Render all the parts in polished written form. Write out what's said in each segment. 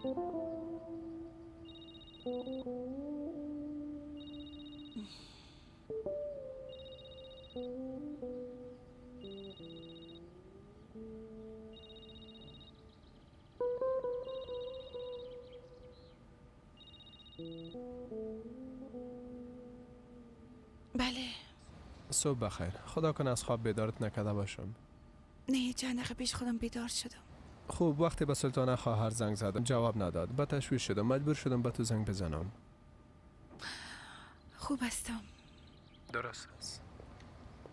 بله. صبح بخیر. خدا کنه از خواب بیدارت نکرده باشم. نه، چند دقیقه پیش خودم بیدار شدم. خوب، وقتی به سلطانه خواهر زنگ زدم جواب نداد. به تشویش شدم، مجبور شدم به تو زنگ بزنم. خوب هستم. درست است.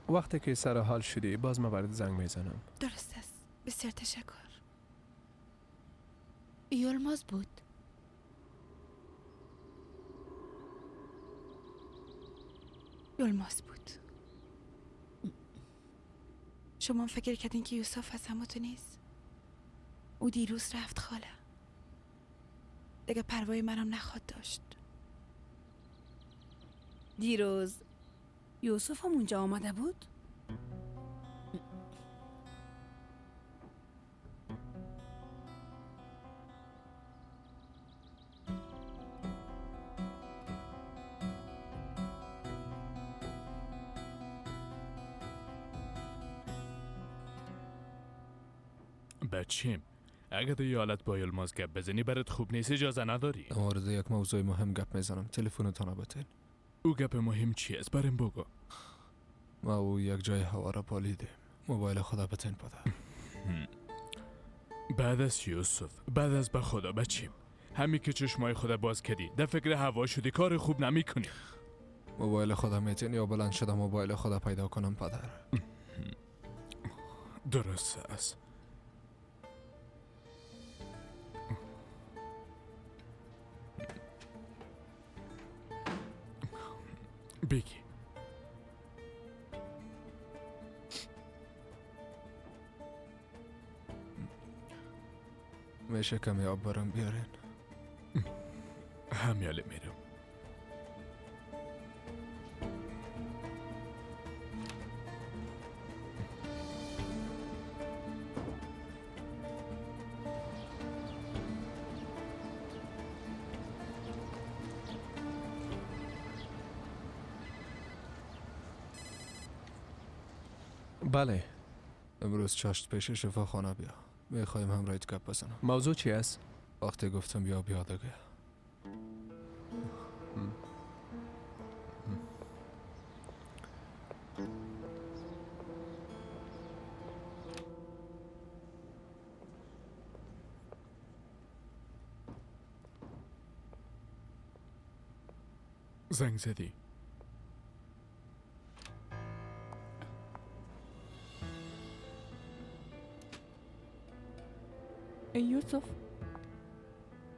وقتی که سر حال شدی باز من برات زنگ میزنم. درست است. بسیار تشکر. یلماز بود. یلماز بود. شما فکر کردین که یوسف از همتون نیست؟ او دیروز رفت خاله. دیگه پروای منم نخواد داشت. دیروز یوسف هم اونجا آمده بود؟ بچیم، اگه تو حالت با یلماز گپ بزنی برات خوب نیست، اجازه نداری. در مورد یک موضوع مهم گپ میزنم، تلفنتان بتین. او گپ مهم چی است؟ برام بگو. ما او یک جای هوا را پالیدیم. موبایل خدا بتین پدر. بعد از یوسف، بعد از به خدا بچیم، همین که چشمای خدا باز کردی در فکر هوا شدی، کار خوب نمیکنی. موبایل خدا میتین یا بلند شدم موبایل خدا پیدا کنم پدر؟ درست است. بگی. میشه کمی آب برام بیارین؟ همیاله میرم. بله. امروز چاشت پیش شفاخانه بیا. میخوایم همراهت گپ بزنم. موضوع چی است؟ وقتی گفتم بیا بیا دیگه. زنگ زدی؟ یوسف،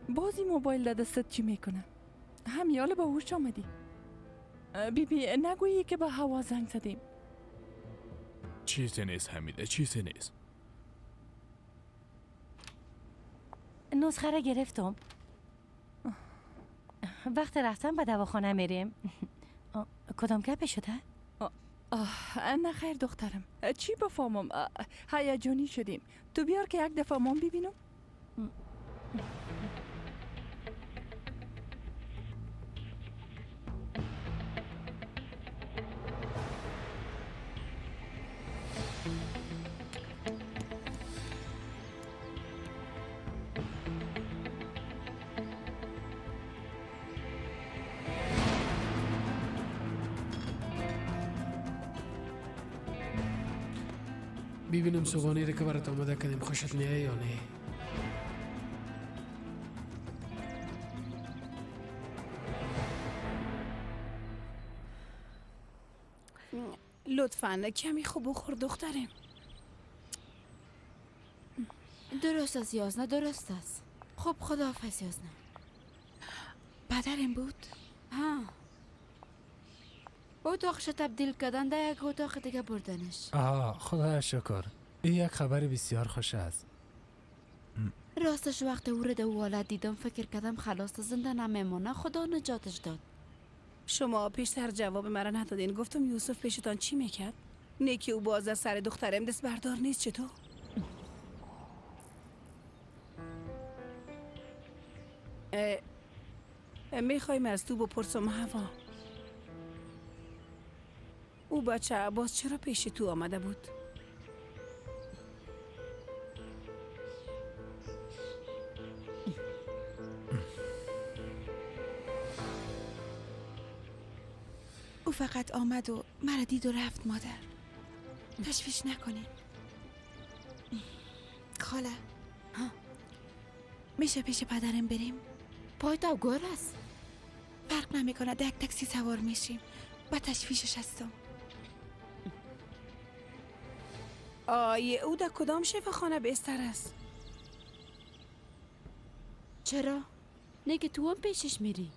بازی موبایل در دستت چی میکنه؟ همیال به هوش آمدی. بی بی نگویی که به هوا زنگ زدیم. چیزی نیست حمیده، چیزی نیست. نسخه را گرفتم. وقت رفتن به دواخانه میریم. کدام گپی شده؟ نه خیر دخترم، چی بفهمم؟ هیجانی شدیم. تو بیار که یک دفعه من ببینم. ببینم صبحانه را که برات آماده کردیم خوشت میاد یا نه. لطفاً کمی خوب بخور دخترم. درست است یازنه، درست است. خب خداحافظ یازنه. پدرم بود؟ ها، اتاقش تبدیل کردن در یک اتاق دیگه بردنش. آه خدا شکر، این یک خبر بسیار خوش است. راستش وقت او را در حالت دیدم فکر کردم خلاص زنده نمیمانه، خدا نجاتش داد. شما پیشتر جواب مرا ندادین. گفتم یوسف پیشتان چی میکرد؟ نیکی او باز از سر دخترم دست بردار نیست. چطور؟ میخوایم از تو بپرسم هوا، او بچه باز چرا پیش تو آمده بود؟ او فقط آمد و مرا دید و رفت مادر. تشویش نکنین. خاله میشه پیش پدرم بریم؟ پای تا گور است. فرق نمیکنه، یک تاکسی سوار میشیم. با تشویشش هستم. آیه او در کدام شفاخانه بستر است؟ چرا؟ نه که تو هم پیشش میری.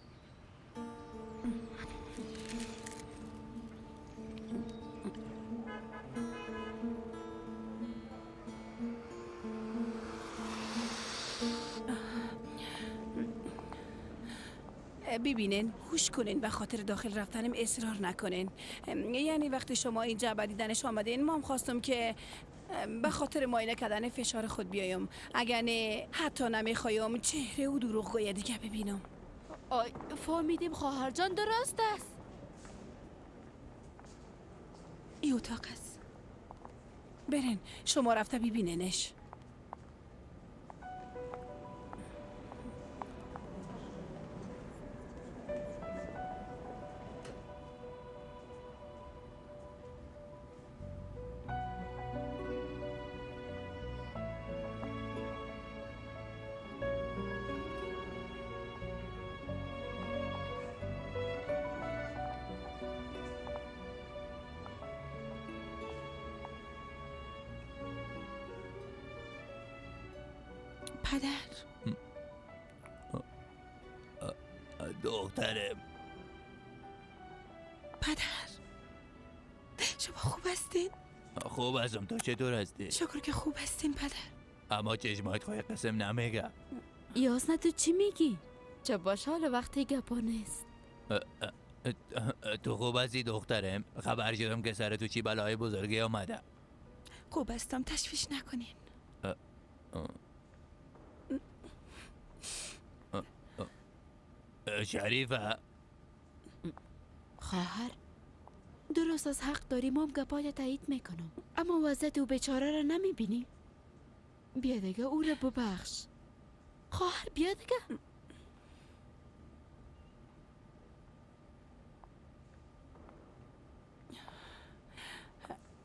ببینین، هوش کنین، به خاطر داخل رفتنم اصرار نکنین. یعنی وقتی شما اینجا به دیدنش آمدین، ما هم خواستم که به خاطر معاینه کردن فشار خود بیایم. اگر نه حتی نمیخوایم چهره او دروغگوی دیگه ببینم. آی فهمیدیم خواهر جان، درست است. ای اتاق است. برین شما رفته ببینینش. پدر. دخترم. پدر شما خوب هستین؟ خوب هستم، تو چطور هستی؟ شکر که خوب هستین پدر. اما چشمات خواهی قسم نمیگه. یاسنا تو چی میگی؟ چه باش حال وقتی گپا نیست. تو خوب هستی دخترم؟ خبر شدم که سر تو چی بلای بزرگی آمده. خوب هستم، تشویش نکنین. شریفه خواهر، درست از حق داری، ما هم گپای تایید میکنم، اما وضعیت او بیچاره را نمیبینی. بیا دیگه او را ببخش خواهر، بیا دیگه.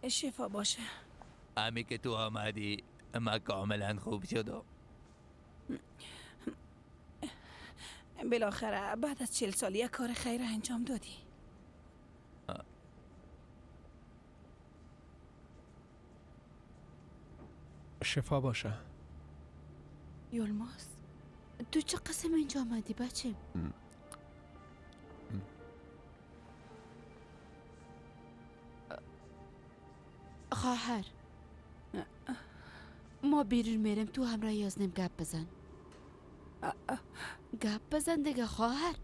شفا باشه. امی که تو آمدی من کاملا خوب شدم. بالاخره بعد از 40 سال یک کار خیر انجام دادی. شفا باشه. یولماز تو چه قسم اینجا آمدی بچه؟ خواهر ما بیرون میریم، تو همراه یازنیم گپ بزن. گپ بزن دیگه خواهر.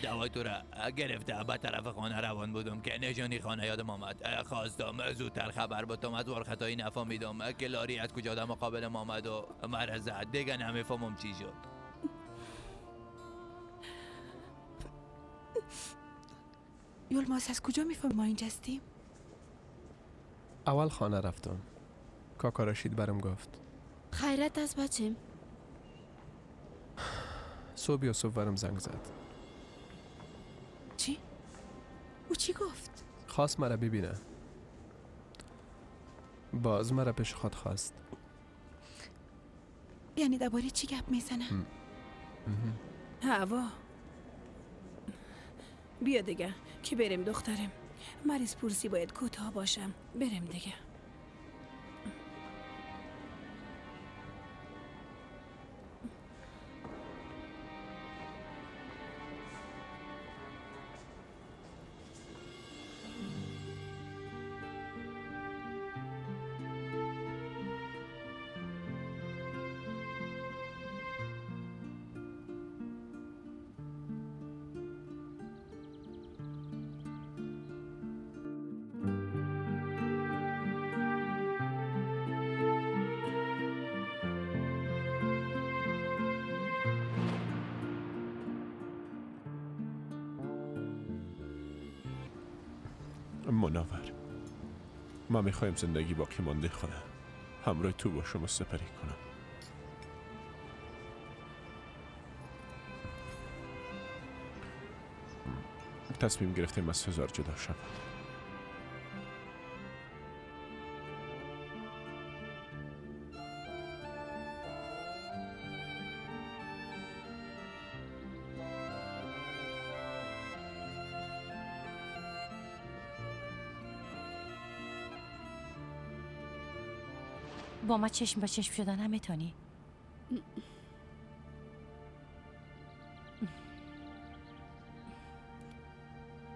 دوای تو را گرفته به طرف خانه روان بودم که نشانی خانه یادم آمد. خواستم زودتر خبر بتم، از ورخطایی نفهمیدم که لاری از کجا در مقابلم آمد و مرا زد. دیگه نمیفهمم چی شد. یولماز از کجا میفهمی ما اینجا هستیم؟ اول خانه رفتم، کاکا رشید برم گفت. خیرت از بچم. صبح یوسف برم زنگ زد. چی؟ او چی گفت؟ خواست مرا ببینه. باز مرا پیش خود خواست. یعنی درباره چی گپ میزنه؟ هوا بیا دیگه که بریم دخترم. مریض پرسی باید کوتاه باشم. بریم دیگه. منور، ما میخوایم زندگی باقی مانده خودم همراه تو باشم و سپری کنم. تصمیم گرفتیم از سزار جدا شود. با ما چشم به چشم شدن هم میتونی؟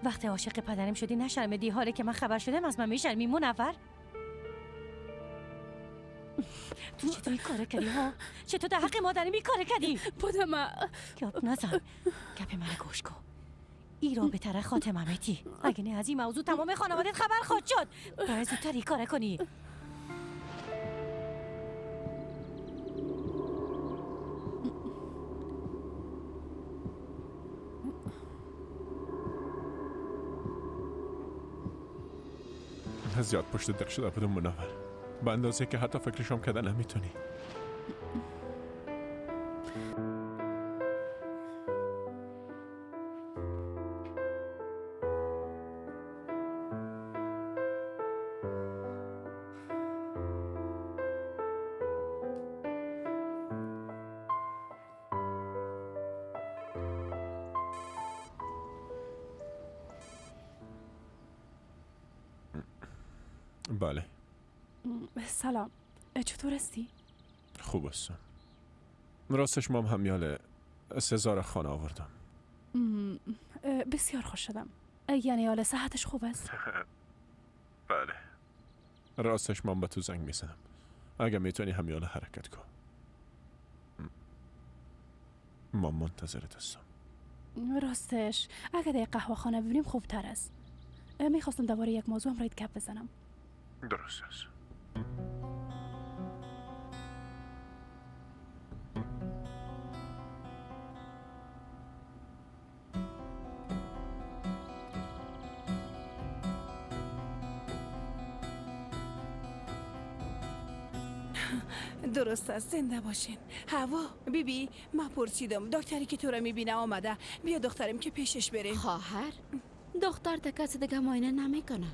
وقتی عاشق پدرم شدی نشرمیدی؟ حاله که من خبر شدم از من میشرمی منور؟ تو چطور این کاره کردی ها؟ چطور در حق مادرم این کاره کردی؟ پدرم گپ نزن، گپ من گوش کن. ای رابطه را خاتمه میدی، اگه نه از این موضوع تمام خانوادت خبر خواهد شد. باید زودتر این کاره کنی. زیاد پشت دق شده بودم منور، به اندازه که حتی فکرشم کردن نمیتونی. بله. سلام، چطور هستی؟ خوب هستم. راستش مام همیال سزار خانه آوردم. بسیار خوش شدم. یعنی حال صحتش خوب است؟ بله. راستش مام به تو زنگ میزنم. اگه میتونی همیال حرکت کن. مام منتظرت هستم. راستش اگه در قهوه خانه ببینیم خوبتر است. میخواستم درباره یک موضوع هم رایت گپ بزنم. درست است. درست است، زنده باشین. هوا بیبی، من پرسیدم دکتری که تو را میبینه آمده. بیا دخترم که پیشش بریم. خواهر، دختر تا کسی دیگه معاینه نمیکنه.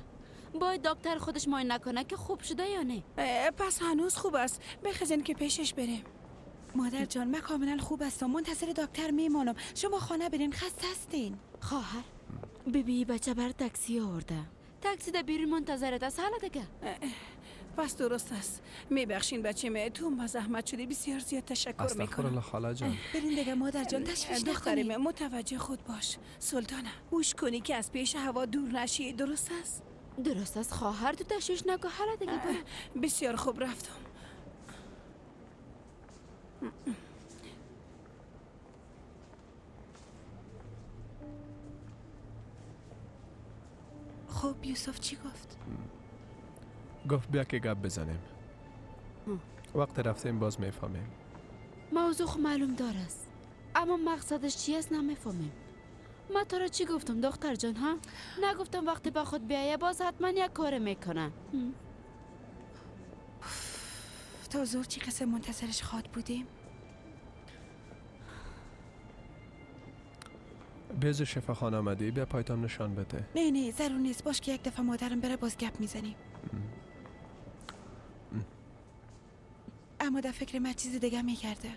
باید دکتر خودش معاینه کنه که خوب شده یا نه. پس هنوز خوب است، بخزین که پیشش بریم. مادر جان من کاملا خوب هستم، منتظر دکتر میمانم. شما خانه برین، خسته هستین. خواهر، بیبی بچه بر تاکسی آورده. تاکسی در بیرون منتظرت است. حالا دیگه پس درست است. میبخشین بچه، تو با زحمت شدی، بسیار زیاد تشکر میکنم. استغفر الله خاله جان. برین دیگه مادر جان، تشویش نکنی. متوجه خود باش سلطانه، هوش کنی که از پیش هوا دور نشی. درست است؟ درست است خواهر، تو تشویش نکن. حالا دیگه برو. بسیار خوب، رفتم. خب یوسف چی گفت؟ گفت بیا که گپ بزنیم. وقت رفتیم باز میفهمیم. موضوع خو معلوم دار است، اما مقصدش چی است نمیفهمیم. ما تو را چی گفتم دختر جان ها؟ نگفتم وقتی با خود بیایه باز حتما یک کار میکنه. تا زور چی قسم منتظرش خواد بودیم؟ بیز شفاخانه آمدی، بیا پایتان نشان بده. نه نه ضرور نیست، باش که یک دفعه مادرم بره باز گپ میزنیم. اما در فکر من چیز دیگه میکرده.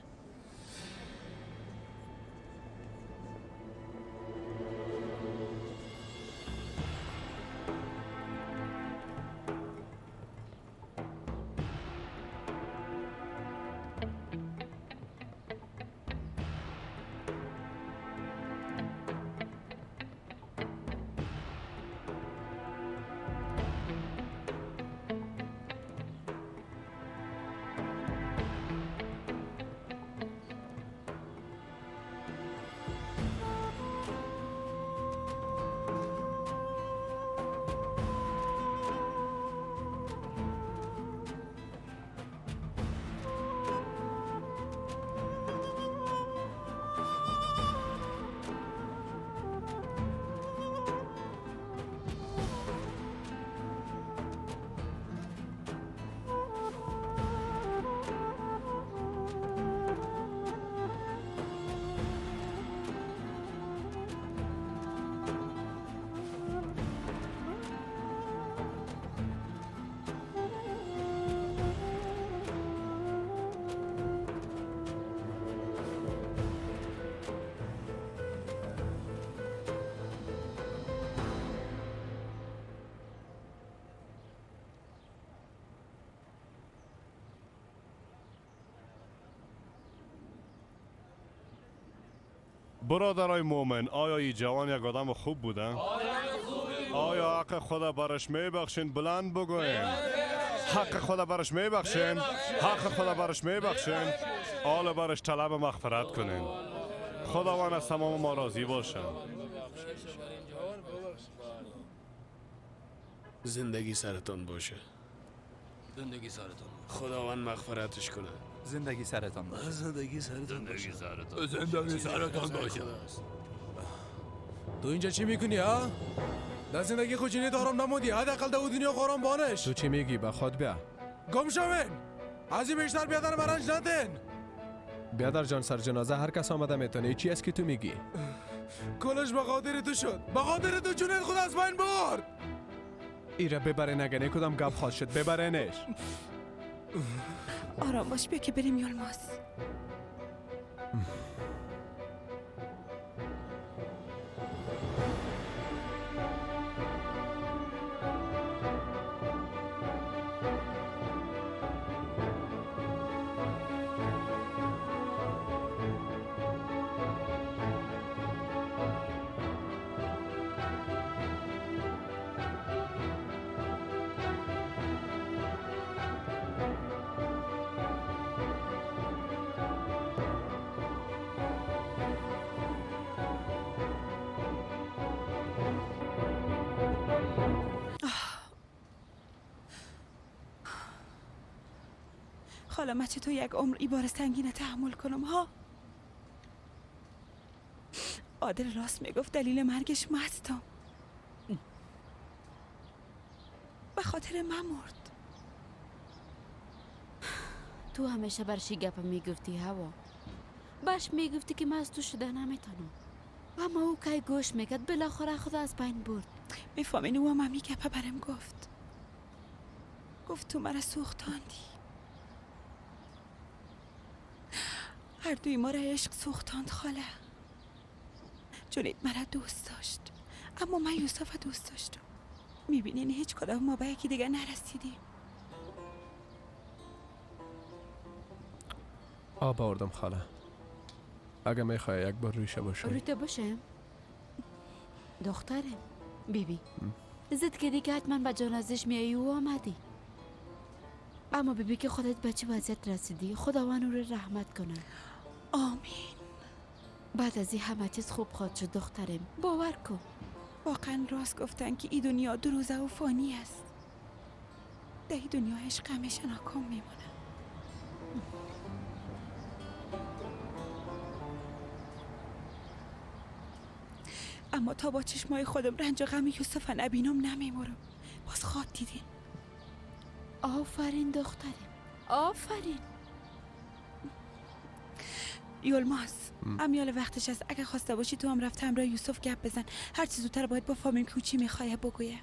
برادرای مومن، آیا این جوان یک آدم خوب بوده؟ آیا حق خدا برش میبخشین؟ بلند بگوین. حق خدا برش میبخشین؟ حق خدا برش میبخشین؟ آل برش طلب مغفرت کنین. خداوند از تمام ما راضی باشه. زندگی سرتان باشه. زندگی سرتان باشه. خداوند مغفرتش کنه. زندگی سرتان باشه. زندگی سرتان باشه. زندگی سرتان باشه. تو اینجا چی میکنی ها؟ در زندگی خود چینی آرام نمودی، حداقل در دنیا آرام بانش. تو چی میگی؟ به خود بیا. گم شوین. از این بیشتر بیادر مرنج ندین. بیادر جان، سر جنازه هر کس آمده میتونه. چی است که تو میگی؟ کلش به خاطر تو شد. به خاطر تو جونت خود از بین برد. ایره ببره نگنه کدام گپ خواهد شد. ببرنش. آرام باش، بیا که بریم یلماز. خاله من چطور یک عمر ای بار سنگین تحمل کنم ها؟ عادل راست میگفت، دلیل مرگش مستم. به خاطر من مرد. تو همیشه برشی گپ میگفتی هوا. برش میگفتی که من از تو شده نمیتونم، اما او کی گوش میکرد. بالاخره خدا از بین برد. میفهمین او هم همی گپه برم گفت. گفت تو مرا سوختاندی. هر دوی ما را عشق سوختاند خاله. جونید مرا دوست داشت، اما من یوسف دوست داشتم. میبینین هیچ کدام ما به یکی دیگه نرسیدیم. آب آوردم خاله. اگه میخوای یک بار رویشه باشه. رویته باشه؟ دختره بیبی زد که دیگه حتما به جنازش میایی و آمدی. اما بیبی که خودت به چه وضعیت رسیدی، خداوند او رو رحمت کنه. آمین. بعد از این همه چیز خوب خواهد شد دخترم، باور کن. واقعا راست گفتن که این دنیا دو روزه و فانی است. در این دنیا عشق همیشه ناکام میمونه. اما تا با چشمای خودم رنج و غم یوسف نبینم نمیمورم. باز خواب دیدین. آفرین دخترم، آفرین. یلماز، امیال وقتش است. اگه خواسته باشی تو هم رفت همراه یوسف گپ بزن. هر چیز زودتر باید بفهمیم که چی میخواد بگویه.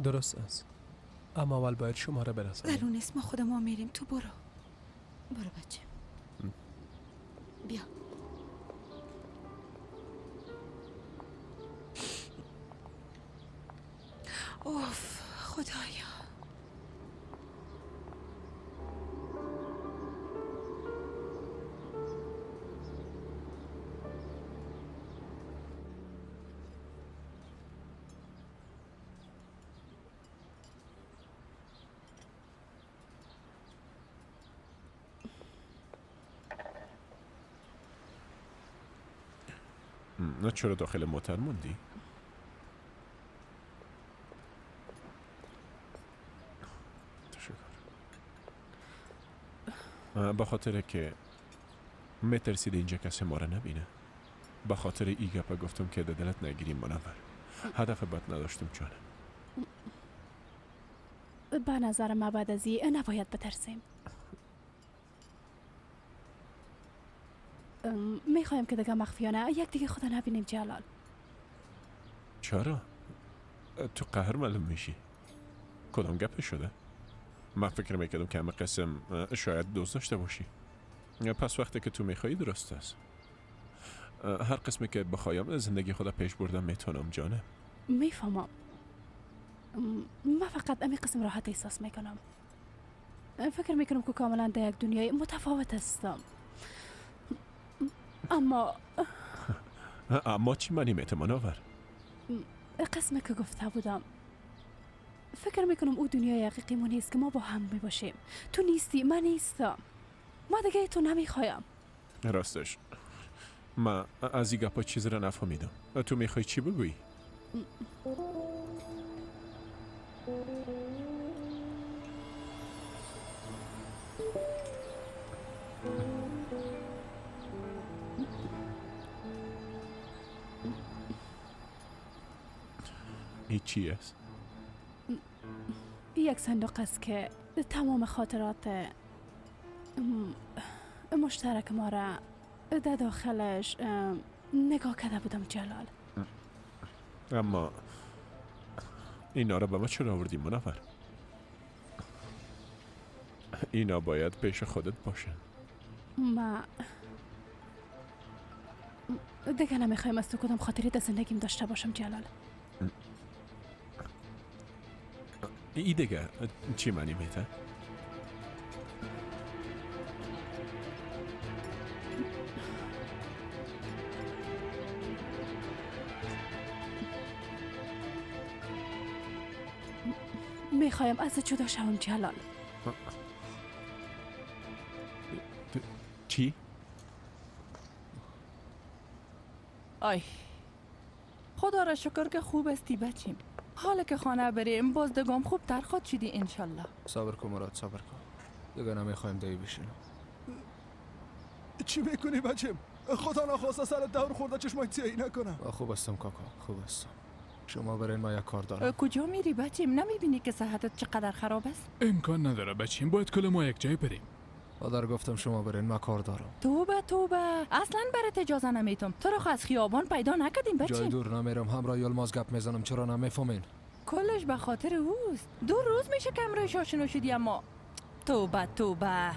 درست است، اما اول باید شما را برسانیم. ضرور نیست، ما خودمون میریم. تو برو. برو بچه، بیا. اوف خدایا. نه چرا داخل موتر موندی؟ تشکر. به خاطر که میترسید اینجا کسی ما را نبینه. به خاطر ای گپا گفتم که دلت نگیری منور. هدف بد نداشتم جانم. به نظر ما بعد از این نباید بترسیم. میخوایم که دیگه مخفیانه یک دیگه خدا نبینیم جلال. چرا؟ تو قهر معلوم میشی. کدام گپ شده؟ من فکر میکردم که همه قسم شاید دوست داشته باشی. پس وقتی که تو میخوایی درست است. هر قسمی که بخوایم زندگی خدا پیش بردم میتونم جانم. میفهمم. من فقط امی قسم راحت احساس میکنم. فکر میکنم که کاملا در یک دنیای متفاوت هستم. اما اما چی معنی میته منور؟ قسمه که گفته بودم، فکر میکنم او دنیای حقیقی ما نیست که ما با هم میباشیم. تو نیستی، من نیستم، ما دیگه تو نمیخوایم. راستش من از این گپا چیز را نفهمیدم. تو میخوای چی بگویی؟ این چی است؟ یک صندوق است که تمام خاطرات مشترک ما را در داخلش نگاه کرده بودم جلال. اما اینا را به ما چرا آوردی منور؟ اینا باید پیش خودت باشن. ما دیگه نمیخوایم از تو کدام خاطری در زندگیم داشته باشم جلال. ای دیگه چی معنی میته؟ میخوایم از جدا شوم جلال. چی؟ آی خدا را شکر که خوب استی بچیم. حالا که خانه بریم باز دگام خوب تر خود شدی انشالله. صبر کن مراد، صبر کن، دیگه نمیخوایم دایی بشینم. چی میکنی بچم؟ خدا نخواسته سر دور خورده چشمای سیاهی نکنم. خوب هستم کاکا، خوب هستم. شما برین، ما یک کار دارم. کجا میری بچیم؟ نمیبینی که صحتت چقدر خراب است؟ امکان نداره بچیم، باید کل ما یک جای بریم. مادر گفتم شما برین، ما کار دارم. توبه توبه، اصلا برات اجازه نمیتم. تو رو از خیابان پیدا نکردیم بچیم. جای دور نمیرم، همراه یلماز گپ میزنم. چرا نمیفهمین؟ کلش به خاطر اوست. 2 روز میشه که همراهش آشنا شدی، اما توبه توبه.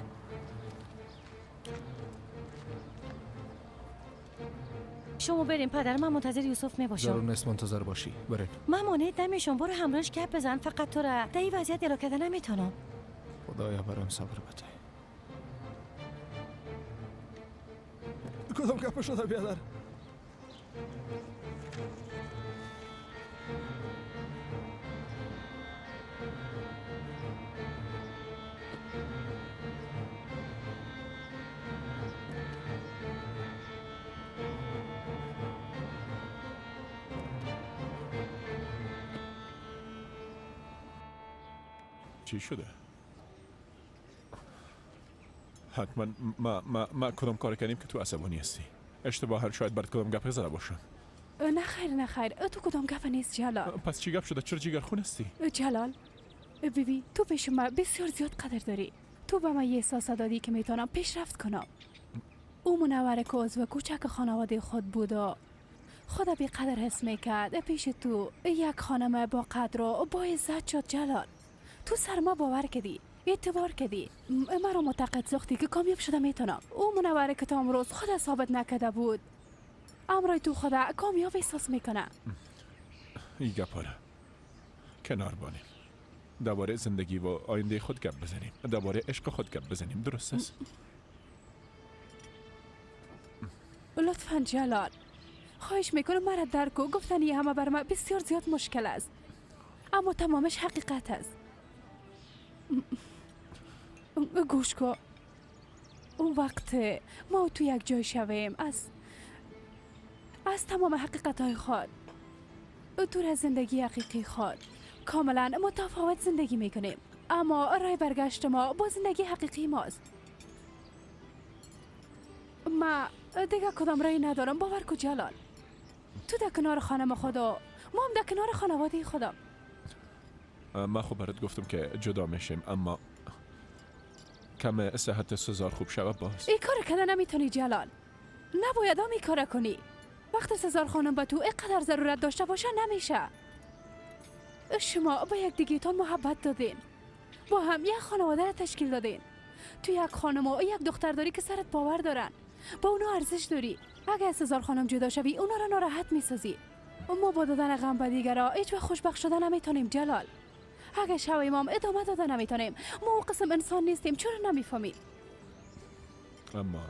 شما بریم پدر، من منتظر یوسف میباشم. ضرور نیست منتظر باشی، برین. من مانع نمیشم، برو همراهش گپ بزن. فقط تو را در این وضعیت یلا کردن نمیتونم. خدایا برایم صبر بده. کدام گپ شده بیادر؟ چی شده؟ حتما ما کدام کار کردیم که تو عصبانی هستی؟ اشتباها شاید برات کدام گپ زده باشم. نه خیر نه خیر، تو کدام گپ نیست جلال. پس چی گپ شده؟ چرا جگر خون هستی؟ جلال بیبی، تو پیش ما بسیار زیاد قدر داری. تو به من یه احساس دادی که میتونم پیشرفت کنم. او منور که عضو کوچک خانواده خود بود و خود بی قدر حس میکرد. پیش تو یک خانم با قدر و با عزت شد جلال. تو سر ما باور کردی، اعتبار کردی، مرا معتقد ساختی که کامیاب شده میتونم. او منوره که تا امروز خود ثابت نکرده بود، امرای تو خود کامیاب احساس میکنه. این گپاره کنار بانیم، درباره زندگی و آینده خود گپ بزنیم، درباره عشق خود گپ بزنیم، درست است؟ لطفا جلال، خواهش میکنم مرا درک کن. گفتن یه همه بر من بسیار زیاد مشکل است، اما تمامش حقیقت است. گوش کن، اون وقت ما تو یک جای شویم، از تمام حقیقت های خود دور از زندگی حقیقی خود کاملا متفاوت زندگی میکنیم، اما رای برگشت ما با زندگی حقیقی ماست. ما دیگه کدام رای ندارم، باور کو جلال. تو در کنار خانم خدا، ما هم در کنار خانواده خودم. من خب برات گفتم که جدا میشیم، اما کم صحت سزار خوب شود باز. این کار کده نمیتونی جلال، نباید هم این کار کنی. وقت سزار خانم به تو اینقدر ضرورت داشته باشه نمیشه. شما با یک دیگه محبت دادین، با هم یک خانواده را تشکیل دادین. تو یک خانم و یک دختر داری که سرت باور دارن، با اونا ارزش داری. اگه از سزار خانم جدا شوی اونا را ناراحت میسازی. ما با دادن غم به دیگرا هیچ وقت خوشبخت شده نمیتونیم جلال. اگه شویم هم ادامه داده نمیتونیم. ما او قسم انسان نیستیم، چرا نمیفهمی؟ اما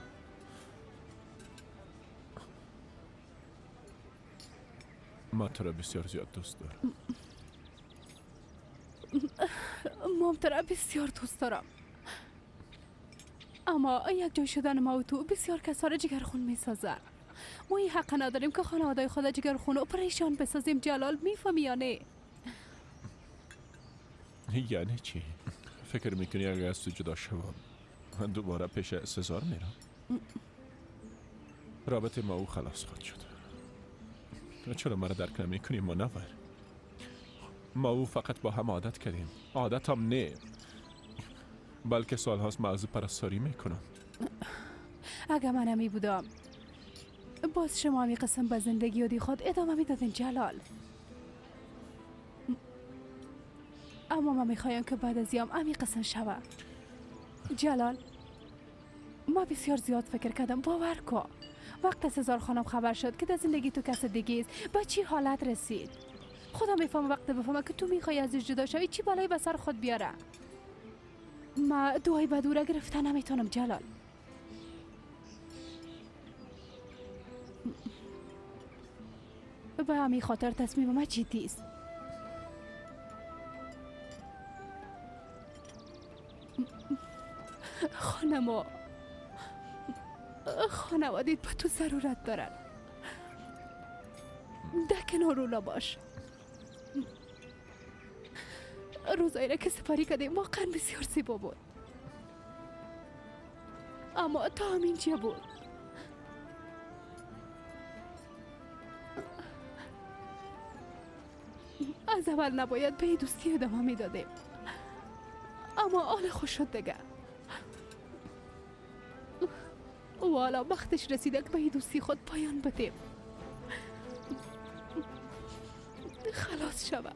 ما تو را بسیار زیاد دوست دارم. ما تو را بسیار دوست دارم، اما یک جای شدن ما و تو بسیار کسا را جگرخون میسازه. ما این حق نداریم که خانواده خود جگرخون و پریشان بسازیم. جلال میفهمی یا نه؟ یعنی چی؟ فکر میکنی اگر از تو جدا شوم من دوباره پیش سزار میرم؟ رابطه ما او خلاص خواهد شد. چرا مرا درک نمیکنی منور؟ ما او فقط با هم عادت کردیم. عادت هم نه، بلکه سالهاست من از پرستاری میکنم. اگه من نمی بودم باز شما همی قسم به زندگی عادی خود ادامه میدادین جلال. اما من میخوایم که بعد از یام همی قسم شوه. جلال ما بسیار زیاد فکر کردم، باور کن. وقت سزار خانم خبر شد که در زندگی تو کس دیگه است، با چی حالت رسید؟ خدا میفهمه وقت بفهمه که تو میخوای ازش جدا شوی چی بالای به سر خود بیاره. ما دعای بد او را گرفته نمیتونم جلال. به همین خاطر تصمیم ما جدی است. خانم خانوادیت به تو ضرورت دارن. در کنار اونا باش. روزایی را که سپری کردیم واقعا بسیار زیبا بود، اما تا همینجا بود. از اول نباید به دوستی ادامه میدادیم، اما حال خوش شد دیگه. و حالا وقتش رسیده که به دوستی خود پایان بدیم. خلاص شوه.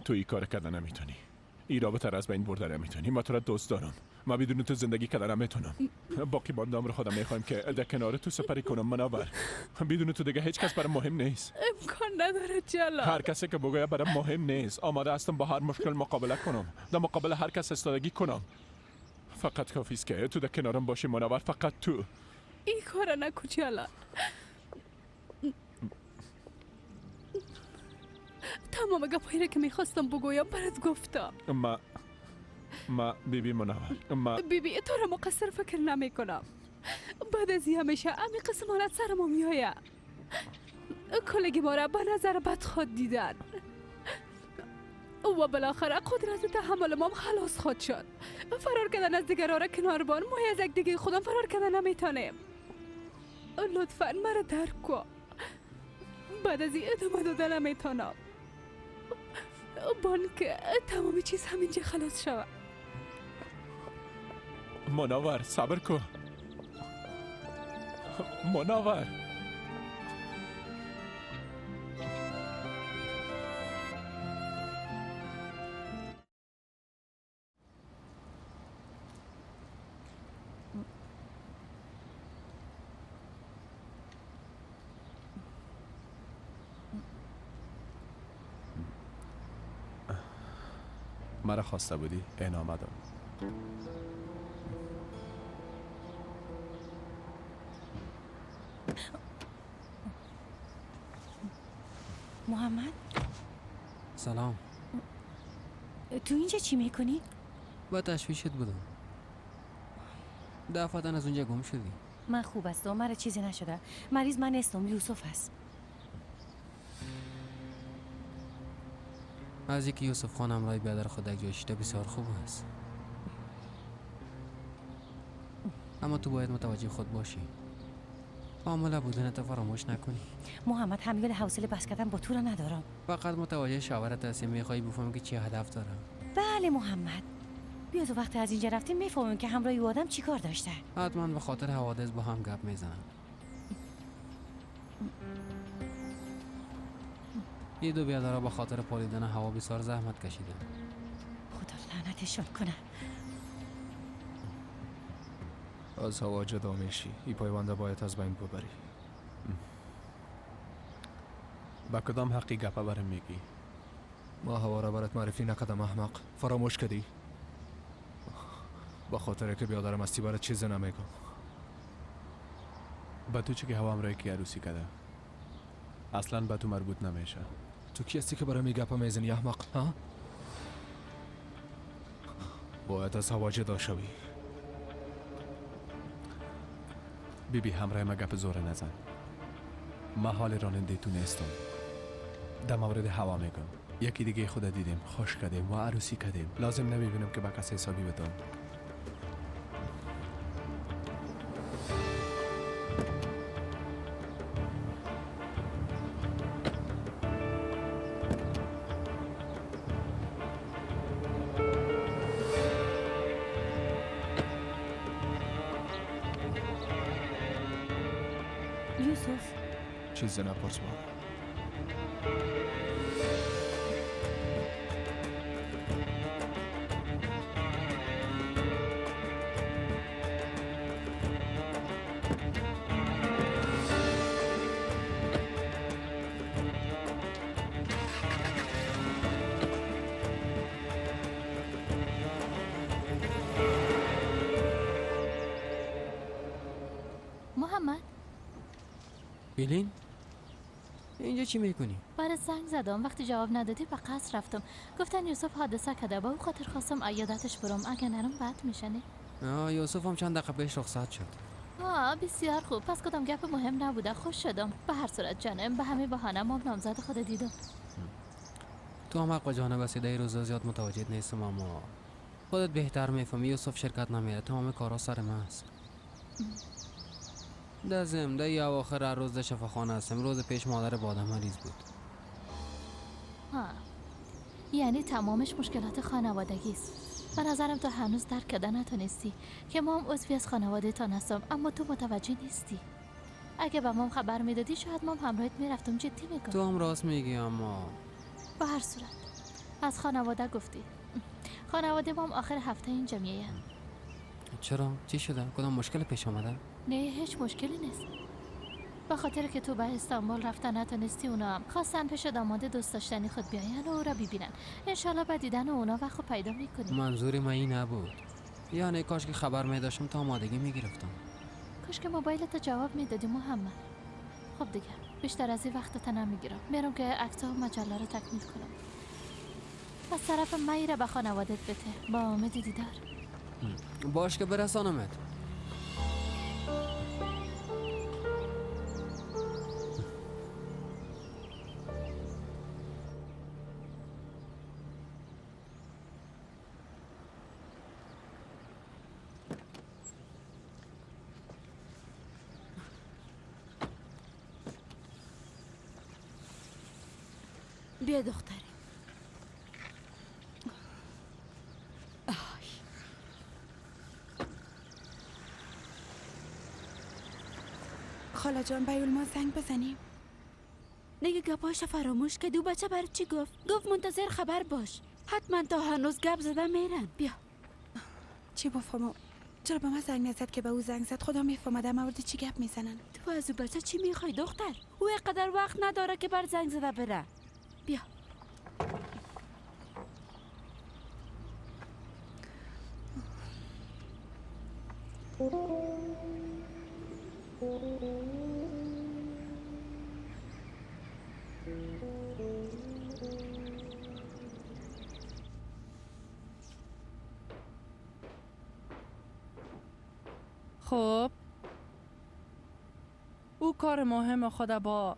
تو این کار کردن نمیتونی. این رابطه را از بین بردن نمیتونی. ما تو را دوست دارم. ما بدون تو زندگی کردن نمیتونم. باقی مانده عمر خودم میخوایم که در کنار تو سپری کنم منور. بدون تو دیگه هیچ کس برام مهم نیست. امکان نداره جلال. هر کسی که بگوید برام مهم نیست. آماده هستم با هر مشکل مقابله کنم. در مقابل هر کس ایستادگی کنم. فقط کافی است که تو در کنارم باشی منور. فقط تو. این کارا نکن جلال. تمام گپایی را که میخواستم بگویم برات گفتم. ما بیبی منور، ما بیبی تو را مقصر فکر نمی کنم. بعد از همیشه امی قسم حالت سر ما میآید. کلگی ما را به نظر بد خود دیدن و بالاخره قدرت تحمل ما خلاص خود شد. فرار کردن از دیگران را کنار بان، ما از یک دیگه خودم فرار کردن نمیتونیم. لطفا مرا درک کن. بعد از این ادامه دادن نمیتونم. بانک تمام چیز همینجا خلاص شود. منور صبر کن. منور مرا خواسته بودی؟ این آمدم. محمد سلام. تو اینجا چی میکنی؟ با تشویشت بودم. دفعتا از اونجا گم شدی. من خوب هستم، مرا چیزی نشده. مریض من نیستم، یوسف هست. از اینکه یوسف خان همراه بیادر خود یک جای شده بسیار خوب است. اما تو باید متوجه خود باشی. حامله بودن تو فراموش نکنی. محمد همیول حوصله بس کردن با تو را ندارم. فقط متوجه شوهرت هستی، میخوای بفهمی که چی هدف دارم. بله محمد، بیا تو وقتی از اینجا رفتیم میفهمیم که همراه او آدم چیکار داشته. حتما به خاطر حوادث با هم گپ میزنم. این دو بیادرها به خاطر پالیدن هوا بسیار زحمت کشیدن. خدا لعنتشون کنه. از هوا جدا میشی. این پایونده باید از بین ببری. با کدام حقی گپه برم میگی؟ ما هوا را برات معرفی نکردم احمق. فراموش کردی؟ با خاطر که بیادرم هستی برات چیزی نمیگم. با تو چه که هوا امرای کی عروسی کرده؟ اصلا به تو مربوط نمیشه. تو کی هستی که برای می گپه میزنی احمق؟ ها؟ باید از هوا جدا شوی. بی بی همراه ما گپ زور نزن. ما حال راننده تو نیستم. در مورد هوا میگم. یکی دیگه خود دیدیم، خوش کردیم و عروسی کردیم. لازم نمیبینم که با کسی حسابی بدم. یوسف چیزی نپرس بابا. محمد بیلین اینجا چی میکنی؟ برات زنگ زدم، وقتی جواب ندادی به قصر رفتم. گفتن یوسف حادثه کرده، با او خاطر خواستم عیادتش برم. اگه نرم بد میشه. نه یوسف هم چند دقیقه پیش رخصت شد. بسیار خوب، پس کدام گپ مهم نبوده. خوش شدم. به هر صورت جانم، به همه بهانه ما نامزد خود دیدم. تو هم حق جانب هستی، در روزا زیاد متوجه نیستم، اما خودت بهتر میفهمی. یوسف شرکت نمیره، تمام کارا سر من است. دزم ده ای اواخر هر روز در شفاخانه هستم. روز پیش مادر بادم مریض بود. ها، یعنی تمامش مشکلات خانوادگی است. به نظرم تو هنوز درک کرده نتونستی که ما هم عضوی از خانواده تان هستم، اما تو متوجه نیستی. اگه به مام خبر میدادی شاید مام همراهت میرفتم. جدی میگم. تو هم راست میگی، اما به هر صورت از خانواده گفتی. خانواده مام آخر هفته اینجا میاین. چرا؟ چی شده؟ کدام مشکل پیش آمده؟ نه هیچ مشکلی نیست. به خاطر که تو به استانبول رفتن نتونستی، اونا هم خواستن پیش داماد دوست داشتنی خود بیاین و او را ببینن. انشالله به دیدن اونا وقت پیدا میکنی. منظور من این نبود. یعنی کاش که خبر میداشتم تا آمادگی میگرفتم. کاش که موبایلت جواب میدادی محمد. خب دیگه بیشتر از این وقت نمیگیرم. میرم که عکس‌ها و مجله رو تکمیل کنم. از طرف من را به خانوادت بده. با امید دیدار. باش که برسانمت. بیا دختره. خاله جان به ما زنگ بزنیم. نگه گپاش فراموش کردی. او بچه برات چی گفت؟ گفت منتظر خبر باش. حتما تا هنوز گپ زده میرن. بیا. چی بفهمم؟ چرا به من زنگ نزد که به او زنگ زد؟ خدا میفهمه در مورد چی گپ میزنن. تو از او بچه چی میخوای دختر؟ او اینقدر وقت نداره که بر زنگ زده بره. بیا. خب او کار مهم خود با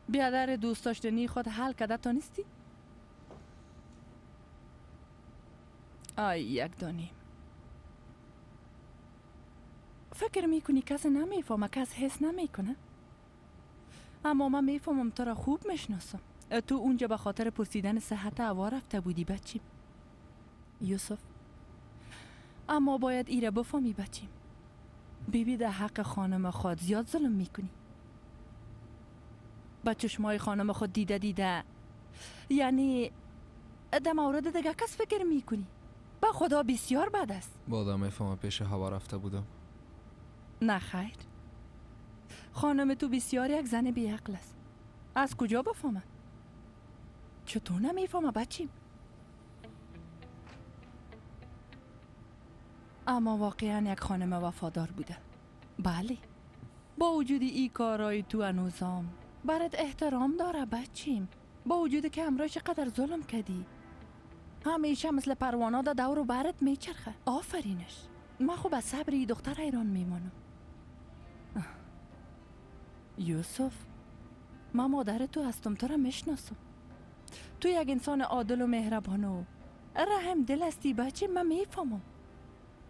بیادر دوست داشتنی خود حل کرده تا نیستی؟ آی یک دانیم. فکر میکنی کس نمیفهمه، کس حس نمیکنه؟ اما من میفهمم، تو را خوب میشناسم. تو اونجا به خاطر پرسیدن صحت هوا رفته بودی بچیم. یوسف، اما باید ایره بفهمی بچیم. بیبی در حق خانم خود زیاد ظلم میکنی. با چشمای خانم خود دیده دیده، یعنی در مورد دیگه کس فکر میکنی. با خدا بسیار بد است. بادا میفهمم پیش هوا رفته بودم. نه خیر، خانم تو بسیار یک زن بیعقل است. از کجا بفهمه؟ چطور نمیفهمه بچیم؟ اما واقعا یک خانم وفادار بوده. بله، با وجود ای کارای تو هنوزم برات احترام داره بچیم. با وجود که همراهش چقدر ظلم کردی، همیشه مثل پروانا دا دور و برات میچرخه. آفرینش. من خوب از صبر ای دختر حیران میمانم. یوسف، من مادر تو هستم، تو را میشناسم. تو یک انسان عادل و مهربان و رحم دل هستی بچیم. من میفهمم.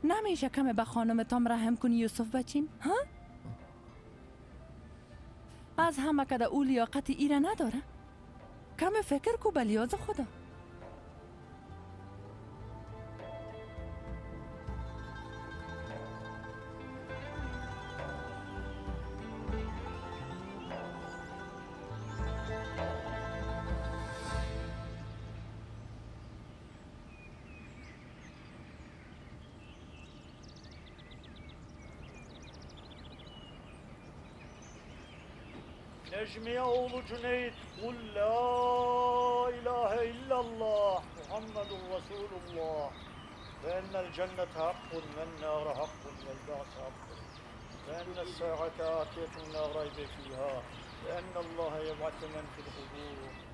نمیشه کم به خانمتام رحم کنی یوسف بچیم؟ ها؟ از همه کده او لیاقت ایره نداره. کم فکر کو به لیاز خدا. Necmiye oğlu Cüneyt, kul la ilahe illallah, Muhammedun Resulullah. Ve ennel cennete hakkun, ve ennâre hakkun, vel ba'se hakkun. Ve enne sâ'ate âtiyetun lâ raybe fîhâ. Ve ennallâhe yeb'ate men fil kubûr.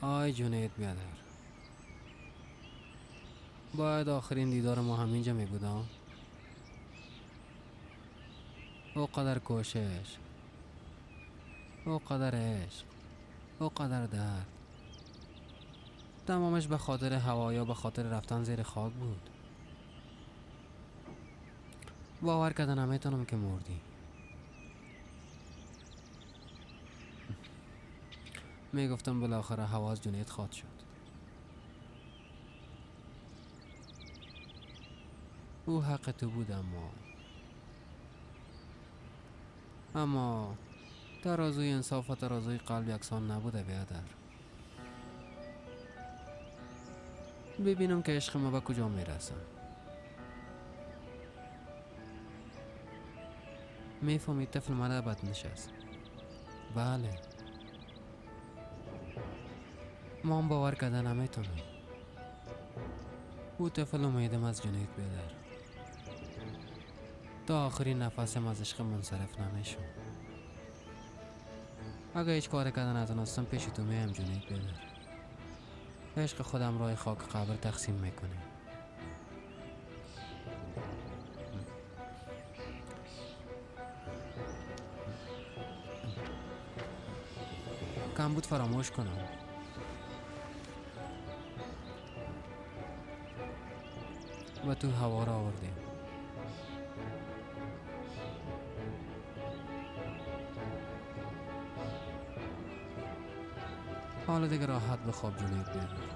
آی جونید بیادر، باید آخرین دیدار ما همینجا می بودم. او قدر کوشش، او قدر عشق، او قدر درد، تمامش به خاطر هوا یا به خاطر رفتن زیر خاک بود. باور کردن نمیتونم که مردی. میگفتم بالاخره هوا از جونید خواد شد. او حق تو بود، اما ترازوی انصاف و ترازوی قلب یکسان نبوده بیادر. ببینم که عشق ما به کجا میرسم. میفهمی طفل مرا بد نشست. بله، ما هم باور کردن نمیتونم. او طفل امیدم از جنید بیدر. تا آخرین نفسم از عشق منصرف نمیشم. اگه هیچ کار کردن نتونستم پیش تو میم جنید بیدر. عشق خودم رای خاک قبر تقسیم میکنه. کم بود فراموش کنم. و تو هوا را آوردیم. حالا دیگه راحت بخواب جنید بیادر.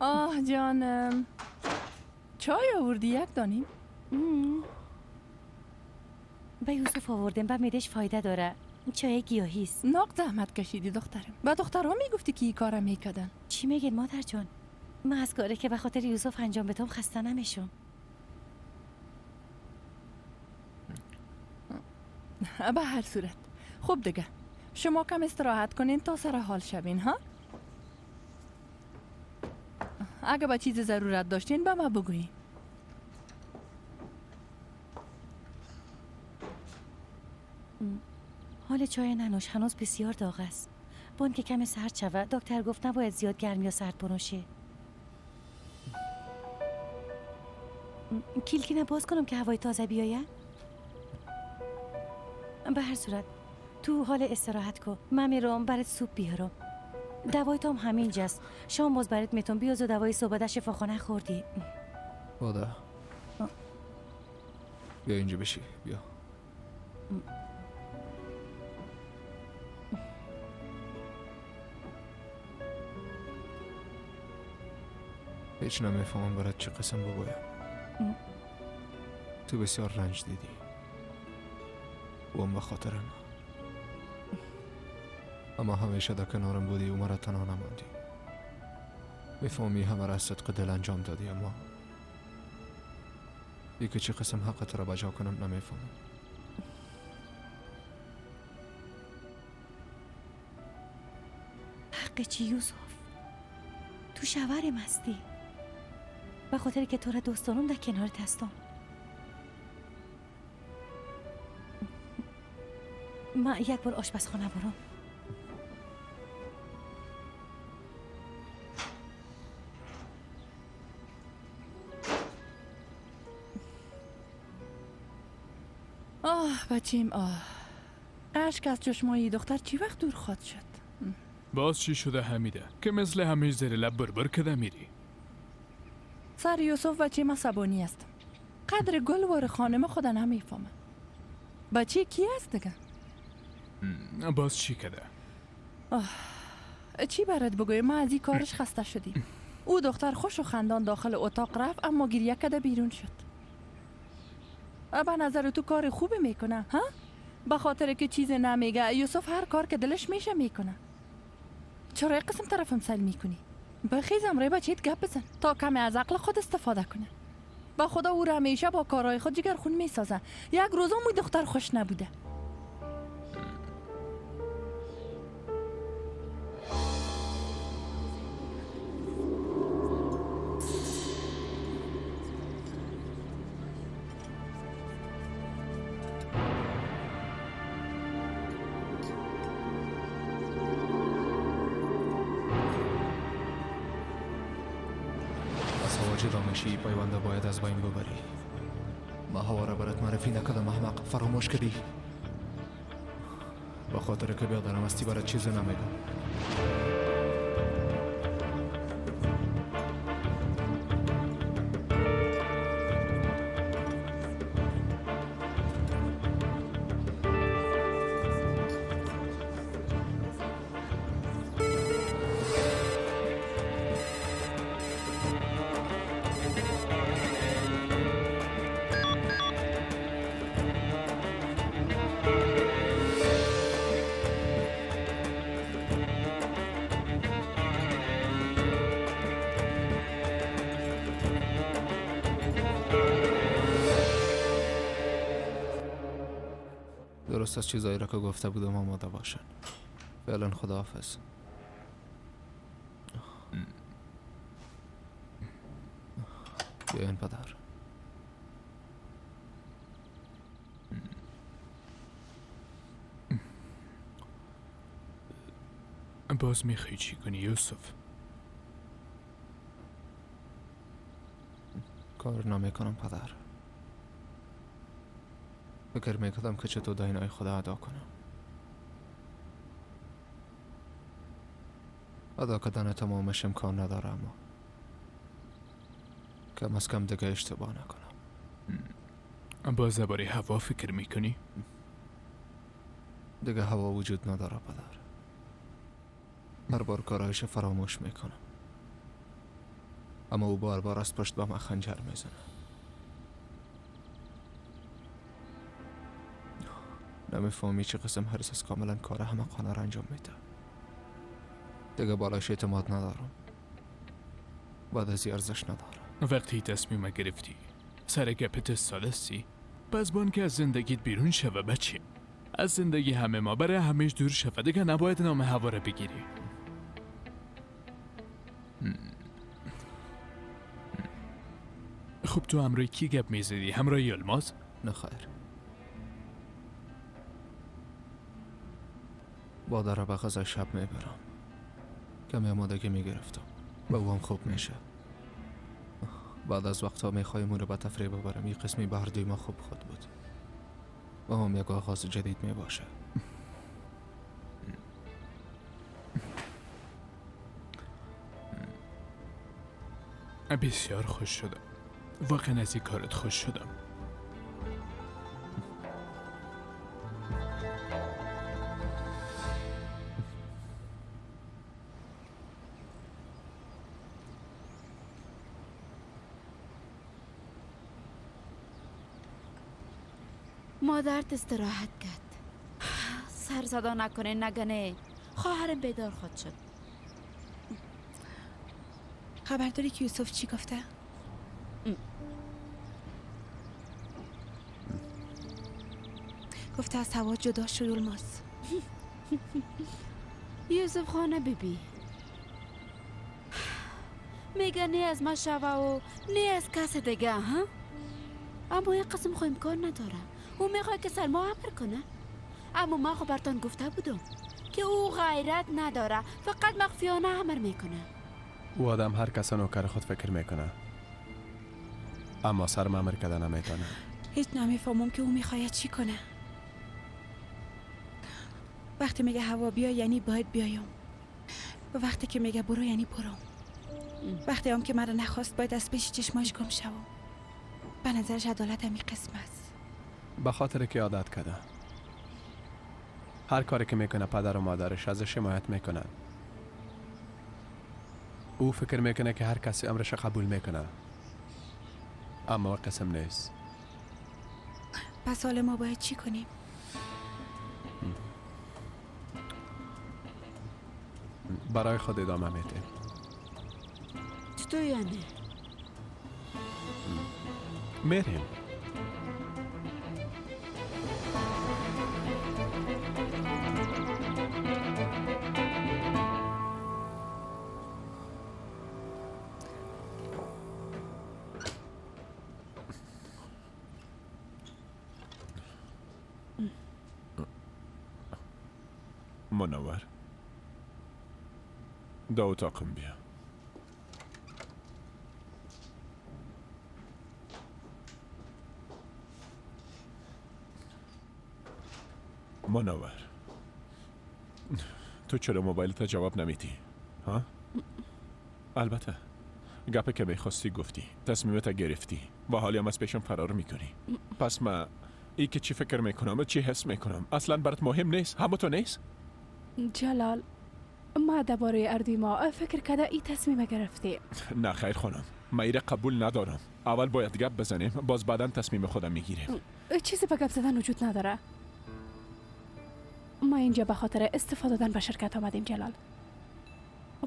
آه جانم، چای آوردی یک دانیم؟ به یوسف آوردم، به میدش فایده داره. چای گیاهی است. ناق زحمت کشیدی دخترم. به دخترها میگفتی که این کارم میکردن. چی میگین مادر جان؟ من از کاری که به خاطر یوسف انجام بدم خسته نمیشم. به هر صورت خوب دیگه، شما کم استراحت کنین تا سر حال شوین ها؟ اگه به چیز ضرورت داشتین به ما بگویین. حال چای ننوش، هنوز بسیار داغ است. بان که کم سرد شود. دکتر گفت نباید زیاد گرم یا سرد بنوشی. کلکینه باز کنم که هوای تازه بیاید؟ به هر صورت تو حال استراحت کن. من میرم برات سوپ بیارم. دوای تو هم همینجاست. شام باز برات میتونم بیاز و دوای صبح در شفاخانه خوردی. بادا بیا اینجا بشی، بیا. هیچ نمیفهمم برات چه قسم بگویم. تو بسیار رنج دیدی و هم به خاطر من، اما همیشه در کنارم بودی و مرا تنها نماندی. میفهمی همه را از صدق دل انجام دادی، اما یکی چه قسم حقت را بجا کنم نمیفهمم. حق چی یوسف؟ تو شوهرم هستی. به خاطر که تو را دوست دارم در کنارت هستم. من یک بار آشپزخانه برم. آه بچیم، آه اشک از چشمای دختر چی وقت دور خواد شد؟ باز چی شده حمیده که مثل همیش زیر لب بربر کده میری؟ سر یوسف بچه عصبانی است. قدر گل وار خانم خدا نمیفهمه. بچه کی است دیگه؟ باز چی کده؟ آه چی برات بگویم، ما از این کارش خسته شدیم. او دختر خوش و خندان داخل اتاق رفت، اما گریه کده بیرون شد. به نظر تو کار خوبی میکنه ها؟ به خاطر که چیز نمیگه یوسف هر کار که دلش میشه میکنه. چرا یک قسم طرفم سل میکنی؟ بخیزم ری بچهت گپ بزن تا کمی از عقل خود استفاده کنه. با خدا او را همیشه با کارهای خود جگر خون میسازه. یک روزم موی دختر خوش نبوده. پیونده باید از بین ببری. ما هوا را برات معرفی نکردم احمق، فراموش کردی. به خاطر که بیادرم هستی برات چیزی نمیگم. درست از چیزایی را که گفته بودم آماده باشن. فعلا خداحافظ. بیاین پدر. باز میخوای چی کنی یوسف؟ کار نمیکنم پدر. فکر میکردم که چطور دینای خدا ادا کنم. ادا کردن تمامش امکان نداره، اما کم از کم دیگه اشتباه نکنم. باز درباره هوا فکر میکنی؟ دیگه هوا وجود نداره پدر. هر بار کارایش فراموش میکنم. اما او بار بار از پشت با من خنجر میزنه. نمیفهمی چه قسم حرص از کاملا کار احمقانه را انجام میده. دیگه بالایش اعتماد ندارم. بعد از ارزش ندارم. وقتی تصمیم گرفتی سر گپت استادستی، پس بان که از زندگیت بیرون شوه بچه. از زندگی همه ما برای همیش دور شوه. دیگه نباید نام هوا را بگیری. خب تو همراه کی گپ میزدی؟ همراه یلماز؟ نه خیر. با در به غذای شب میبرم. کمی آمادگی میگرفتم. به او هم خوب میشه. بعد از وقتها میخوایم او رو به تفریح ببرم. این قسمی به هر دوی ما خوب خود بود و هم یک آغاز جدید میباشه. بسیار خوش شدم. واقعا از این کارت خوش شدم. مادرت استراحت کرد. سر صدا نکنه نگنه. خواهرم بیدار خود شد. خبر داری که یوسف چی گفته؟ گفته از هوا جدا شد الماس. یوسف خانه بیبی میگه نه از ما شوه و نه از کس دیگه ها؟ اما یک قسم خو امکان نداره. او میخواد که سر ما امر کنه. اما من خو برتان گفته بودم که او غیرت نداره، فقط مخفیانه امر میکنه. او آدم هر کس نوکر خود فکر میکنه، اما سر ما امر کردن نمیتونه. هیچ نمیفهمم که او میخواید چی کنه. وقتی میگه هوا بیا یعنی باید بیایم، و وقتی که میگه برو یعنی برو. وقتی هم که مرا نخواست باید از پیش چشماش گم شوم. به نظرش عدالت همی قسم است. به خاطر که عادت کرده. هر کاری که میکنه پدر و مادرش ازش حمایت میکنن. او فکر میکنه که هر کسی امرش قبول میکنه، اما قسم نیست. پس حالا ما باید چی کنیم؟ برای خود ادامه میدیم. چطور یعنی؟ میریم. منور دا اتاقم بیا. منور تو چرا موبایلت جواب نمیدی؟ ها؟ البته گپی که میخواستی گفتی، تصمیمت گرفتی و حالی هم از پیشم فرار میکنی. پس ما ای که چی فکر میکنم، چی حس میکنم اصلا برات مهم نیست، همه تو نیست؟ جلال ما درباره اردوی ما فکر کرده ای تصمیم گرفتی. نه خیر خانم، من ایره قبول ندارم. اول باید گپ بزنیم، باز بعدا تصمیم خودم میگیریم. چیزی به گپ زدن وجود نداره. ما اینجا به خاطر استفاده دادن به شرکت آمدیم جلال.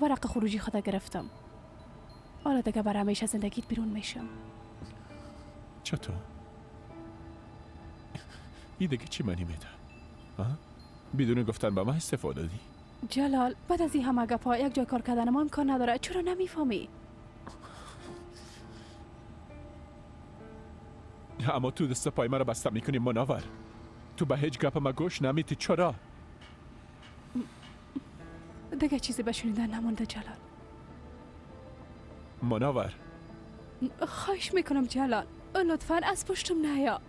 ورق خروجی خود گرفتم. حالا دیگه برای همیشه زندگیت بیرون میشم. چطور؟ این دیگه چی معنی میده؟ بدون گفتن به من استفاده دادی؟ جلال بعد از این همه گپا یک جای کار کردن ما امکان نداره. چرا نمیفهمی؟ اما تو دست پای مرا بسته میکنی منور. تو به هیچ گپ ما گوش نمیدی. چرا؟ دیگه چیزی به شنیدن نمونده جلال. منور خواهش میکنم جلال، لطفا از پشتم نیا.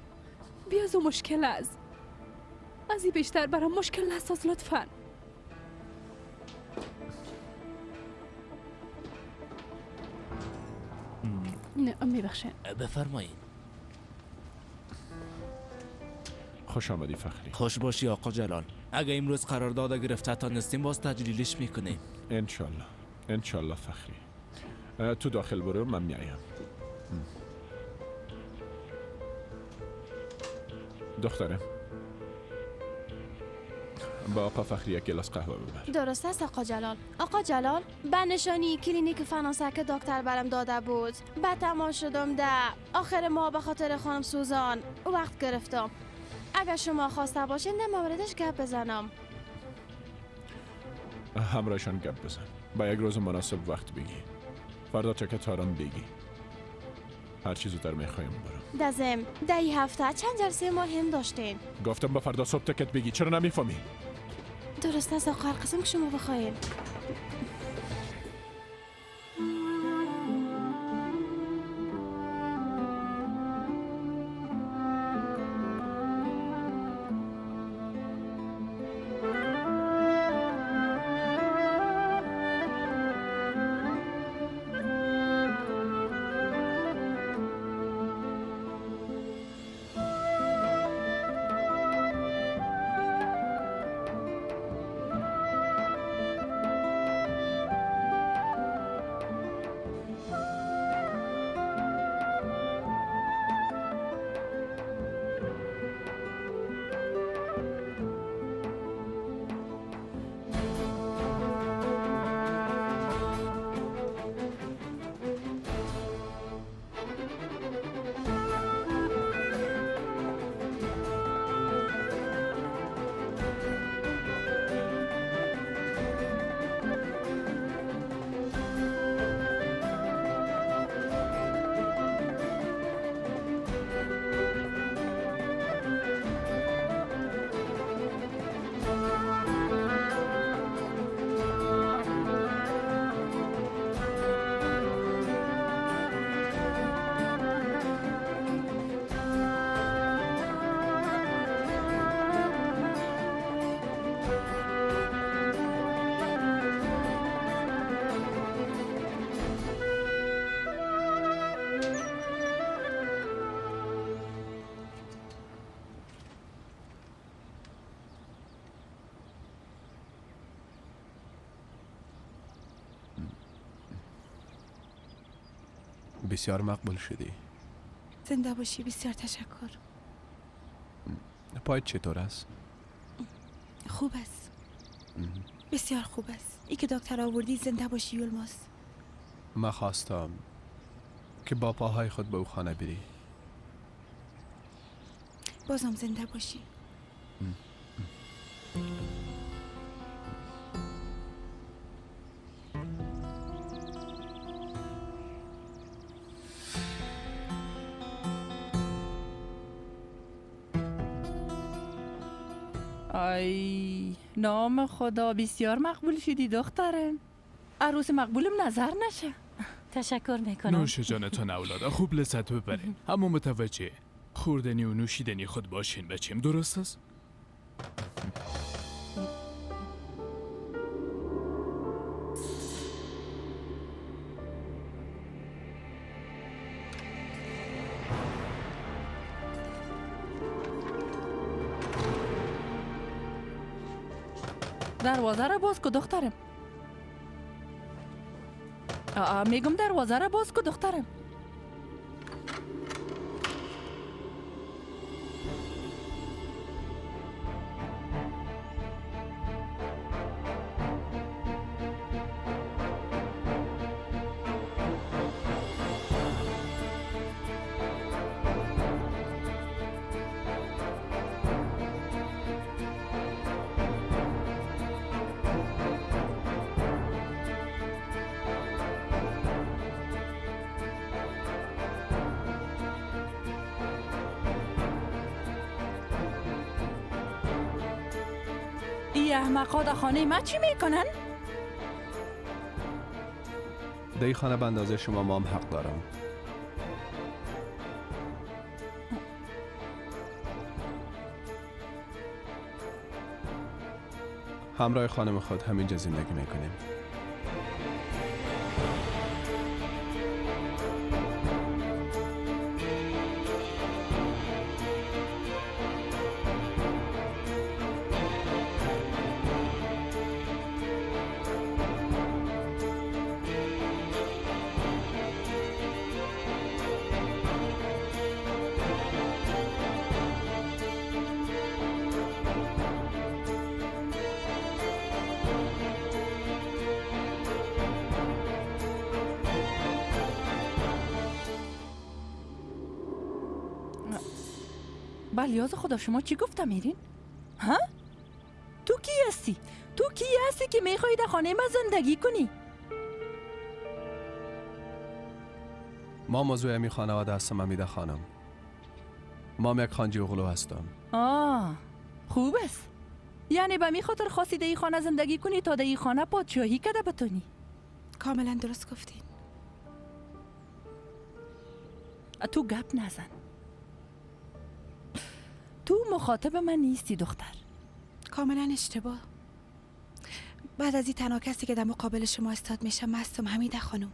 بیا زو مشکل است. از این بیشتر برام مشکل نساز لطفا. نه میبخشین. بفرمایید. خوش آمدی فخری. خوش باشی آقا جلال. اگه امروز قرارداد گرفته تا نستیم باز تجلیلش میکنیم. انشالله انشالله فخری. تو داخل برو، من میایم. دخترم با آقا فخری یک گلاس قهوه ببر. درست است آقا جلال. آقا جلال، به نشانی کلینیک فناسه که دکتر برم داده بود بعد تمام شدم ده آخر ما به خاطر خانم سوزان وقت گرفتم. اگر شما خواسته باشین در موردش گپ بزنم. همراهشان گپ بزن. با یک روز مناسب وقت بگی. فردا چکت هارم بگی. هر چیز زودتر میخوایم برم. دزم ده هفته چند جلسه مهم داشتین. گفتم با فردا صبح تکت بگی. چرا نمیفهمی؟ درست است آقا، هر قسم که شما بخواین. بسیار مقبول شدی. زنده باشی، بسیار تشکر. پایت چطور است؟ خوب است، بسیار خوب است. ای که دکتر آوردی زنده باشی یولماز. من خواستم که با پاهای خود به او خانه بری. بازم زنده باشی. ای نام خدا، بسیار مقبول شدی دخترم. عروس مقبولم نظر نشه. تشکر میکنم. نوش جانتان اولادا، خوب لذت ببرین. اما متوجه خوردنی و نوشیدنی خود باشین بچیم، درست است؟ دروازه را باز کو دخترم. میگم دروازه را باز کو دخترم. احمقا در خانه ما چی میکنن؟ در این خانه به اندازه شما ما هم حق دارم. همراه خانم خود همینجا زندگی میکنیم. بلیاز خدا شما چی گفتم میرین؟ ها؟ تو کی هستی؟ تو کی هستی که میخوای در خانه ما زندگی کنی؟ ما موضوع امی خانواده هستم امیده خانم. ما یک خانجی اغلو هستم. آه خوب است. یعنی به می خاطر خواستی در این خانه زندگی کنی تا در این خانه پادشاهی کده بتونی. کاملا درست گفتین. تو گپ نزن. تو مخاطب من نیستی دختر. کاملا اشتباه. بعد از این تنها کسی که در مقابل شما استاد میشه هستم حمیده خانم.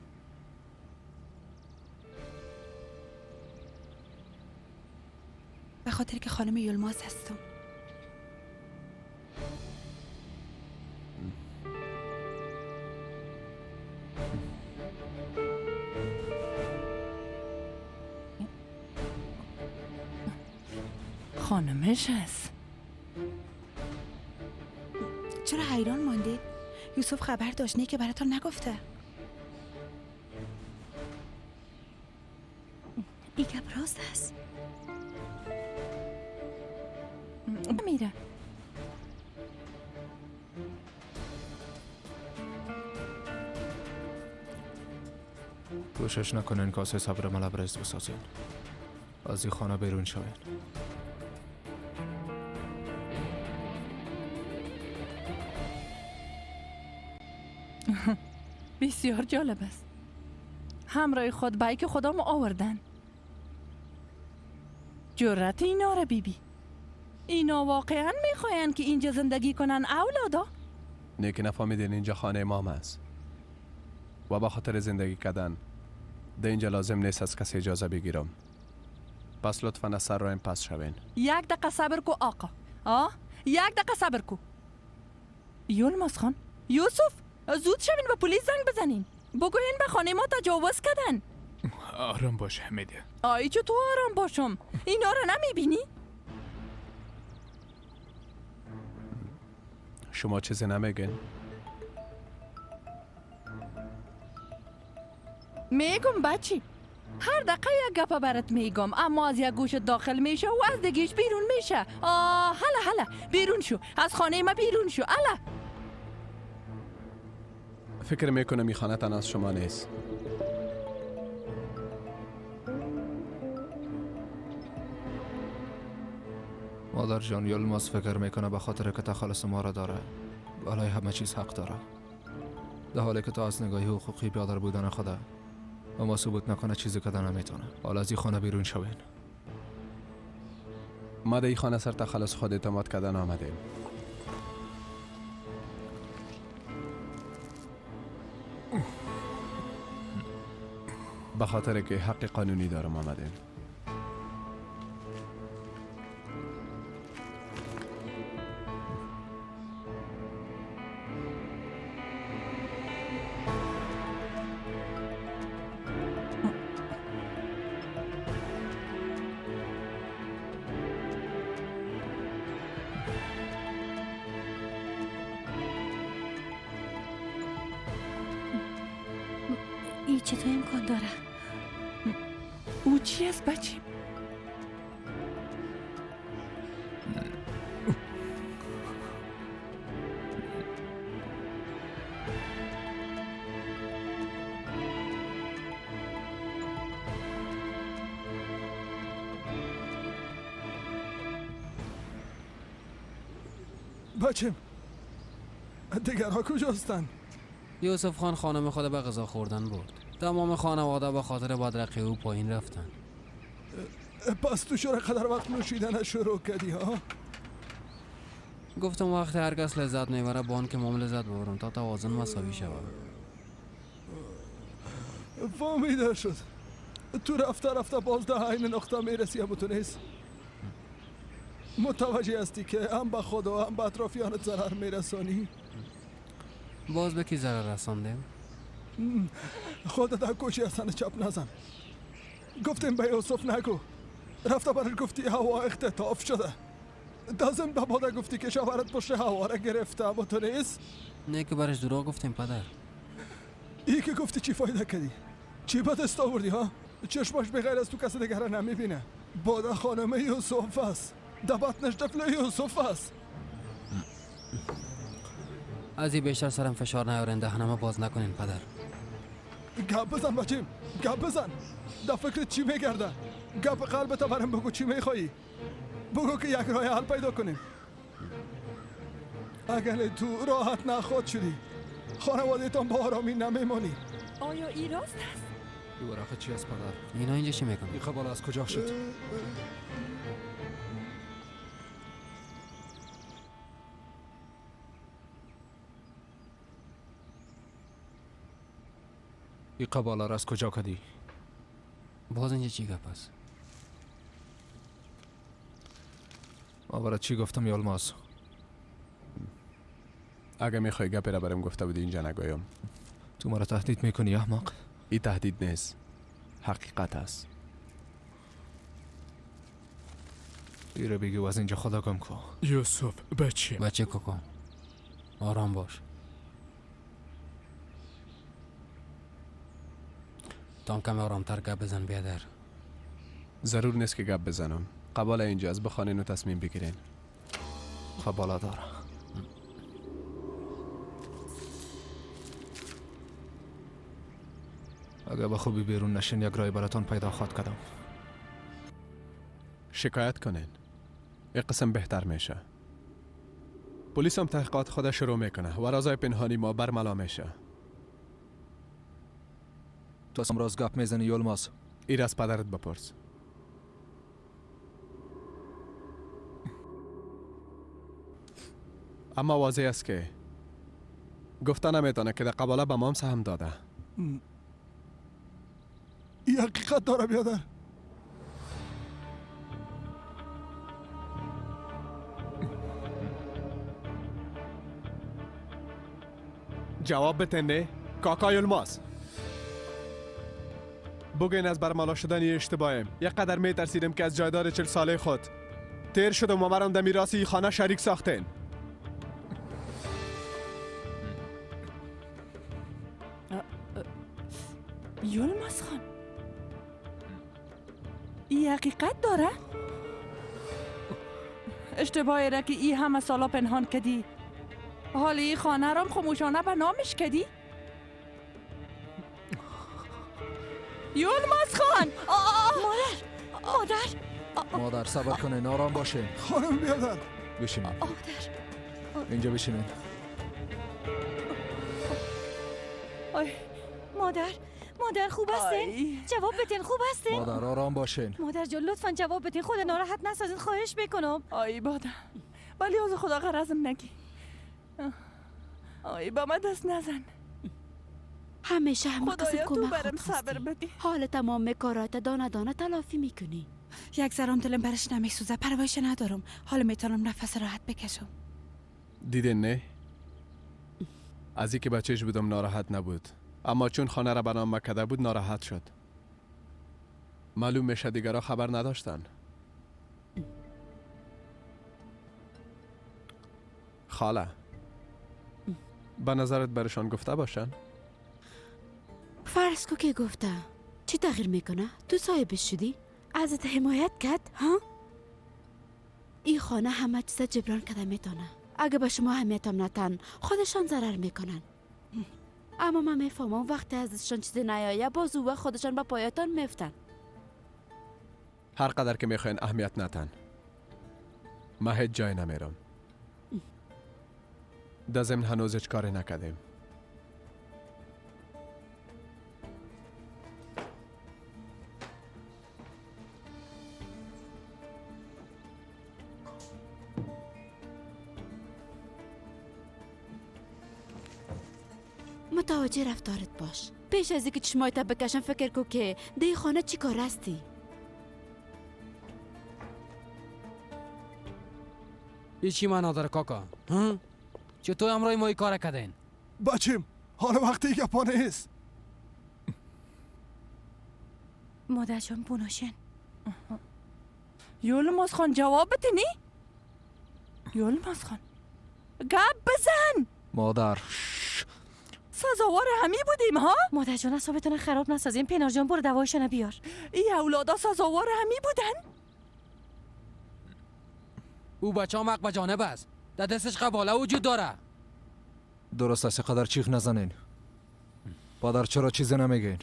به خاطر که خانم یلماز هستم. خانمش هست. چرا حیران ماندید؟ یوسف خبر داشت نه که براتون نگفته. این گپ راست هست. میره. کوشش نکنین کاسه صبر ما لبریز بسازین. از این خانه بیرون شوین. بسیار جالب است. همراه خود بایک خودم آوردن. جرأت اینا را بیبی. اینا واقعا میخواین که اینجا زندگی کنن اولادا؟ نه که نفهمیدین اینجا خانه مام است و با خاطر زندگی کردن در اینجا لازم نیست از کسی اجازه بگیرم. پس لطفا از سر رایم پس شوین. یک دقیقه صبر کو آقا. یک دقیقه صبر کو. یلماز خان، یوسف زود شوین به پلیس زنگ بزنین. بگوین به خانه ما تجاوز کردن. آرام باش حمیده. آی چطور آرام باشم؟ اینا را نمیبینی؟ شما چیزی نمیگین؟ میگم بچی. هر دقیقه یک گپ برات میگم، اما از یک گوش داخل میشه و از دیگهش بیرون میشه. آه هلا هلا بیرون شو، از خانه ما بیرون شو. الا فکر میکنم این خانه تنها از شما نیست. مادر جان یلماز فکر میکنه به خاطر که تخلص ما را داره بالای همه چیز حق داره، در حالی که تا از نگاهی حقوقی بیادر بودن خوده و ما ثبوت نکنه چیزی که نمیتونه. حالا از این خانه بیرون شوین. ما در این خانه سر تخلص خود اعتماد کردن آمدیم. به خاطر که حق قانونی دارم آمدیم. ای چطور امکان داره؟ او چی است بچه؟ بچه دیگرها کجاستن؟ یوسف خان خانم خود به غذا خوردن برد. تمام خانواده به خاطر بدرقی او پایین رفتن. پس تو چرا قدر وقت نوشیدن شروع کردی ها؟ گفتم وقتی هر کس لذت میبره بانک مام لذت ببرم تا توازن مساوی شود. فهمیده شد. تو رفته رفته باز ده عین نقطه میرسی اما تو نیست. متوجه هستی که هم به خود و هم به اطرافیانت ضرر میرسانی؟ باز به کی ضرر رساندیم؟ خودت در کوچی اصلا چپ نزن. گفتیم به یوسف نگو. رفته برش گفتی هوا اختطاف شده. دازم به باده گفتی که شوهرت پشت هوا را گرفته اما تو نیست؟ نه که برش دروغ گفتیم پدر. ای که گفتی چی فایده کردی؟ چی به دست آوردی ها؟ چشماش به غیر از تو کس دیگر را نمیبینه. باده خانم یوسف است. در بطنش طفل یوسف است. از این بیشتر سرم فشار نیارین، دهنمه باز نکنین پدر. گپ بزن بچیم، گپ بزن. در فکر چی میگرده؟ گپ قلبت برم بگو چی میخوایی. بگو که یک راه حل پیدا کنیم. اگر تو راحت نخواد شدی، خانوادهتان با آرامی نمیمانی. آیا ای راست است؟ این ورقه چی است پدر؟ اینا اینجا چی میکنن؟ این خبر از کجا شد؟ این قباله را از کجا کدی؟ باز اینجا چی گپ است؟ ما برات چی گفتم یلماز؟ اگه میخوای گپی را برم گفته بودی اینجا نگویم. تو مرا تهدید میکنی احمق؟ این تهدید نیست، حقیقت است. ایره بگی از اینجا خدا گم کن. یوسف بچه، بچه کوکو آرام باش. تام کمی آرامتر گپ بزن بیادر. ضرور نیست که گپ بزنم. قبال اینجا از بخوانین و تصمیم بگیرین. قباله داره. اگه به خوبی بیرون نشین یک رای براتون پیدا خواد کردم. شکایت کنین، یک قسم بهتر میشه. پلیس هم تحقیقات خود شروع میکنه و رازای پنهانی ما برملا میشه. تو از راز گپ میزنی یلماز؟ ایر از پدرت بپرس. اما واضح است که گفته نمیتونه که در قباله به مام سهم داده. این حقیقت داره بیادر. جواب بتن نه کاکا یلماز. بگین از برملا شدن یه اشتباهیم. یک قدر میترسیدم که از جایداد 40 ساله خود تیر شدم و مرام در میراث خانه شریک ساختین. یلماز خان، این حقیقت داره؟ اشتباهی را که ای همه سالا پنهان کدی، حال ای خانه رام خموشانه به نامش کدی؟ یلماز خان! مادر، مادر، مادر صبر کنین، آرام باشین. خانم بیادر بشینین. مادر اینجا بشینین. مادر، مادر خوب هستین؟ جواب بدین، خوب هستین؟ مادر آرام باشین. مادر جان لطفا جواب بدین، خود ناراحت نسازین، خواهش میکنم. آی بادم، ولی از خدا غرضم نگی. آی با من دست نزن. همیشه همه قسم کمک برم صبر بدی. حال تمام کارات دانه دانه تلافی میکنی. یک ذره دلم برش نمیسوزه، پروایش ندارم. حالا میتونم نفس راحت بکشم. دیدین نه؟ از اینکه بچهش بودم ناراحت نبود، اما چون خانه را به نام کرده بود ناراحت شد. معلوم میشه دیگرها خبر نداشتن. خاله، به نظرت برشان گفته باشن؟ فرض کو که گفته، چی تغییر میکنه؟ تو صاحبش شدی؟ ازت حمایت کرد ها؟ این خانه همه چیز جبران کرده میتونه. اگه به شما اهمیتم نتن، خودشان ضرر میکنن. اما من میفهمم وقتی ازشان چیزی نیایه باز او خودشان به پایتان میفتن. هر قدر که میخواین اهمیت نتن، من هیچ جای نمیرم. در ضمن هنوز هیچ کاری نکردیم. متوجه رفتارت باش. پیش از اینکه چشمایت بکشم فکر کو که دی خانه چی کار هستی. ای چی معنا داره کاکا؟ چطور امرای ما کار کردین؟ بچیم حالا وقتی گپا نیست. مادر جان بوناشن. یلماز خان جواب بده نی؟ یلماز خان گپ بزن. مادر سزاوار همی بودیم ها؟ مادر جان اعصابتون خراب نسازیم. پینار جان برو دوایشون بیار. ای اولادا سزاوار همی بودن؟ او بچه هم حق به جانب است. در دستش قباله وجود داره. درست است، قدر چیخ نزنین. پدر چرا چیزی نمیگین؟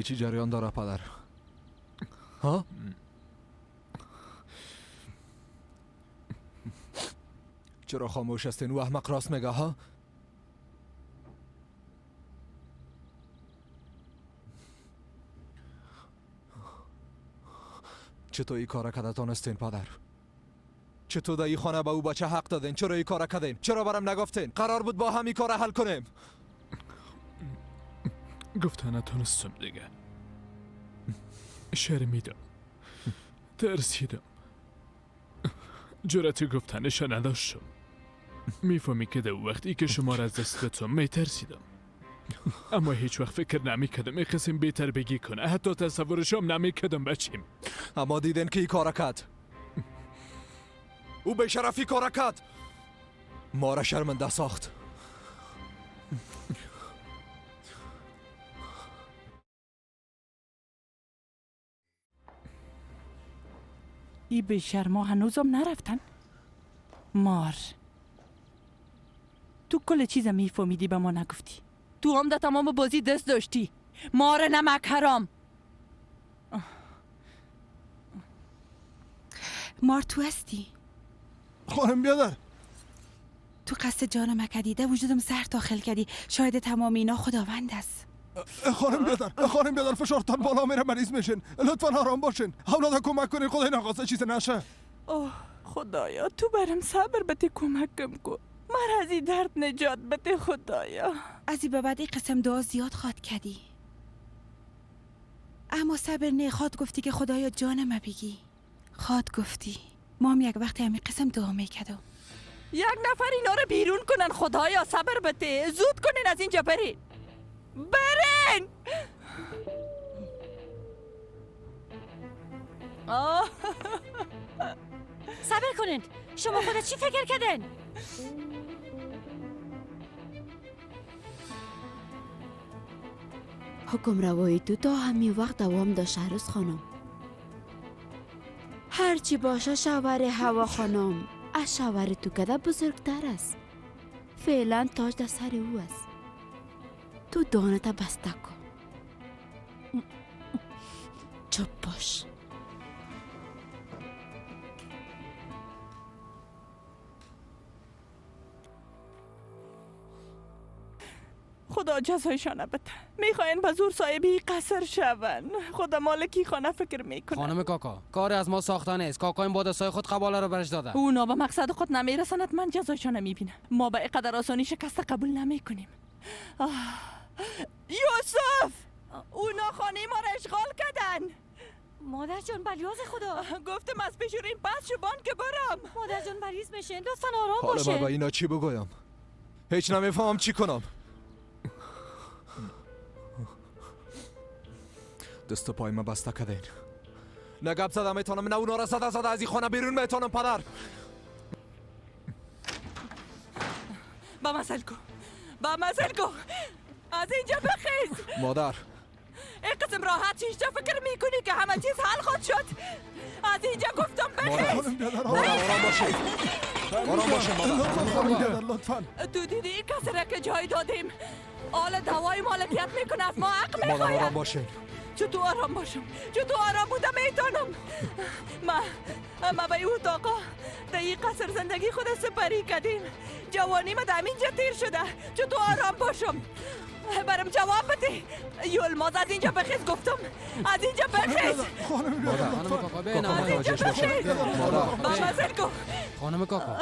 چی جریان داره پدر؟ ها؟ چرا خاموش هستین؟ او احمق راست میگه ها؟ چطور این کار کده تانستین پدر؟ چطور در این خانه به او بچه حق دادین؟ چرا این کار کردین؟ چرا برام نگفتین؟ قرار بود با هم این کار حل کنیم. گفته نتونستم دیگه. شرمیدم، ترسیدم، جرأت گفتنش نداشتم. میفهمی که در وقتی که شما را از دست بتم میترسیدم، اما هیچ وقت فکر نمیکردم این قسم بی‌تربیگی کنه. حتی تصورشم نمیکردم بچیم. اما دیدن که این کار کرد، او به شرفی کار کرد، ما را شرمنده ساخت. ای به شرما هنوزم نرفتن؟ مار تو کل چیز میفهمیدی به ما نگفتی. تو هم در تمام بازی دست داشتی. مار نمک حرام. مار تو هستی؟ خانم بیادر تو قصد جانم کردی، در وجودم زهر داخل کردی. شاید تمام اینا خداوند است. خانم بیادر، خانم بیادر فشارتان بالا میره، مریض میشین. لطفا آرام باشین. اولادا کمک کنین، خدای نخواسته چیز نشه. اوه خدایا تو برم صبر بده، کمکم کن، مرا از این درد نجات بده خدایا. از این به بعد این قسم دعا زیاد خواد کردی، اما صبر نه. خواد گفتی که خدایا جانم بگی. خواد گفتی ما هم یک وقتی همین قسم دعا میکردم. یک نفر اینا رو بیرون کنن خدایا صبر بده. زود کنین از اینجا برین، برین. صبر کنین، شما خودت چی فکر کردین؟ حکم روایی تو تا همین وقت دوام داشت عروس خانم. هرچی باشه شوهر هوا خانم از شوهر تو کده بزرگتر است. فعلا تاج در سر او است. تو دانت بسته کن، چپ باش. خدا جزایشان بده. میخواین به زور صاحبی قصر شون. خدا مالکی خانه فکر میکنه. خانم کاکا کاری از ما ساخته نیست. کاکا این با دستای خود قباله رو برش داده. اونا به مقصد خود نمیرسند. من جزایشان میبینم. ما به قدر آسانی شکست قبول نمیکنیم. یوسف اونا خانه ما را اشغال کردن. مادر جان بلیاز خدا گفتم از پیش این پس شبان که برم. مادر جان مریض میشین، لطفا آرام باشه. حالا بابا اینا چی بگویم؟ هیچ نمیفهمم چی کنم. دست و پای ما بسته کردین. نه گپ زده میتونم، نه اونا را زده زده از این خانه بیرون میتونم. پدر با مسئل کو، با مسئل کو، از اینجا بخیز. مادر این قسم راحت چیشتا فکر میکنی که همه چیز حل خود شد؟ از اینجا گفتم بخیز. مادر آرام باشید، آرام باشید مادر، لطفا. تو دیدی این کسی را که جای دادیم آل دوای مالکیت میکنه، از ما حق میخواید. مادر آرام باشید. چطور آرام باشم؟ چطور آرام بودم میتونم؟ ما به اتاقا در این قصر زندگی خود سپری کردیم. جوانی ما در اینجا تیر شده. چطور آرام باشم؟ برم جواب بده. یلماز از اینجا بخیز گفتم. از اینجا بخیز. خانم کاکا از اینجا بخیز. بابا خانم کاکا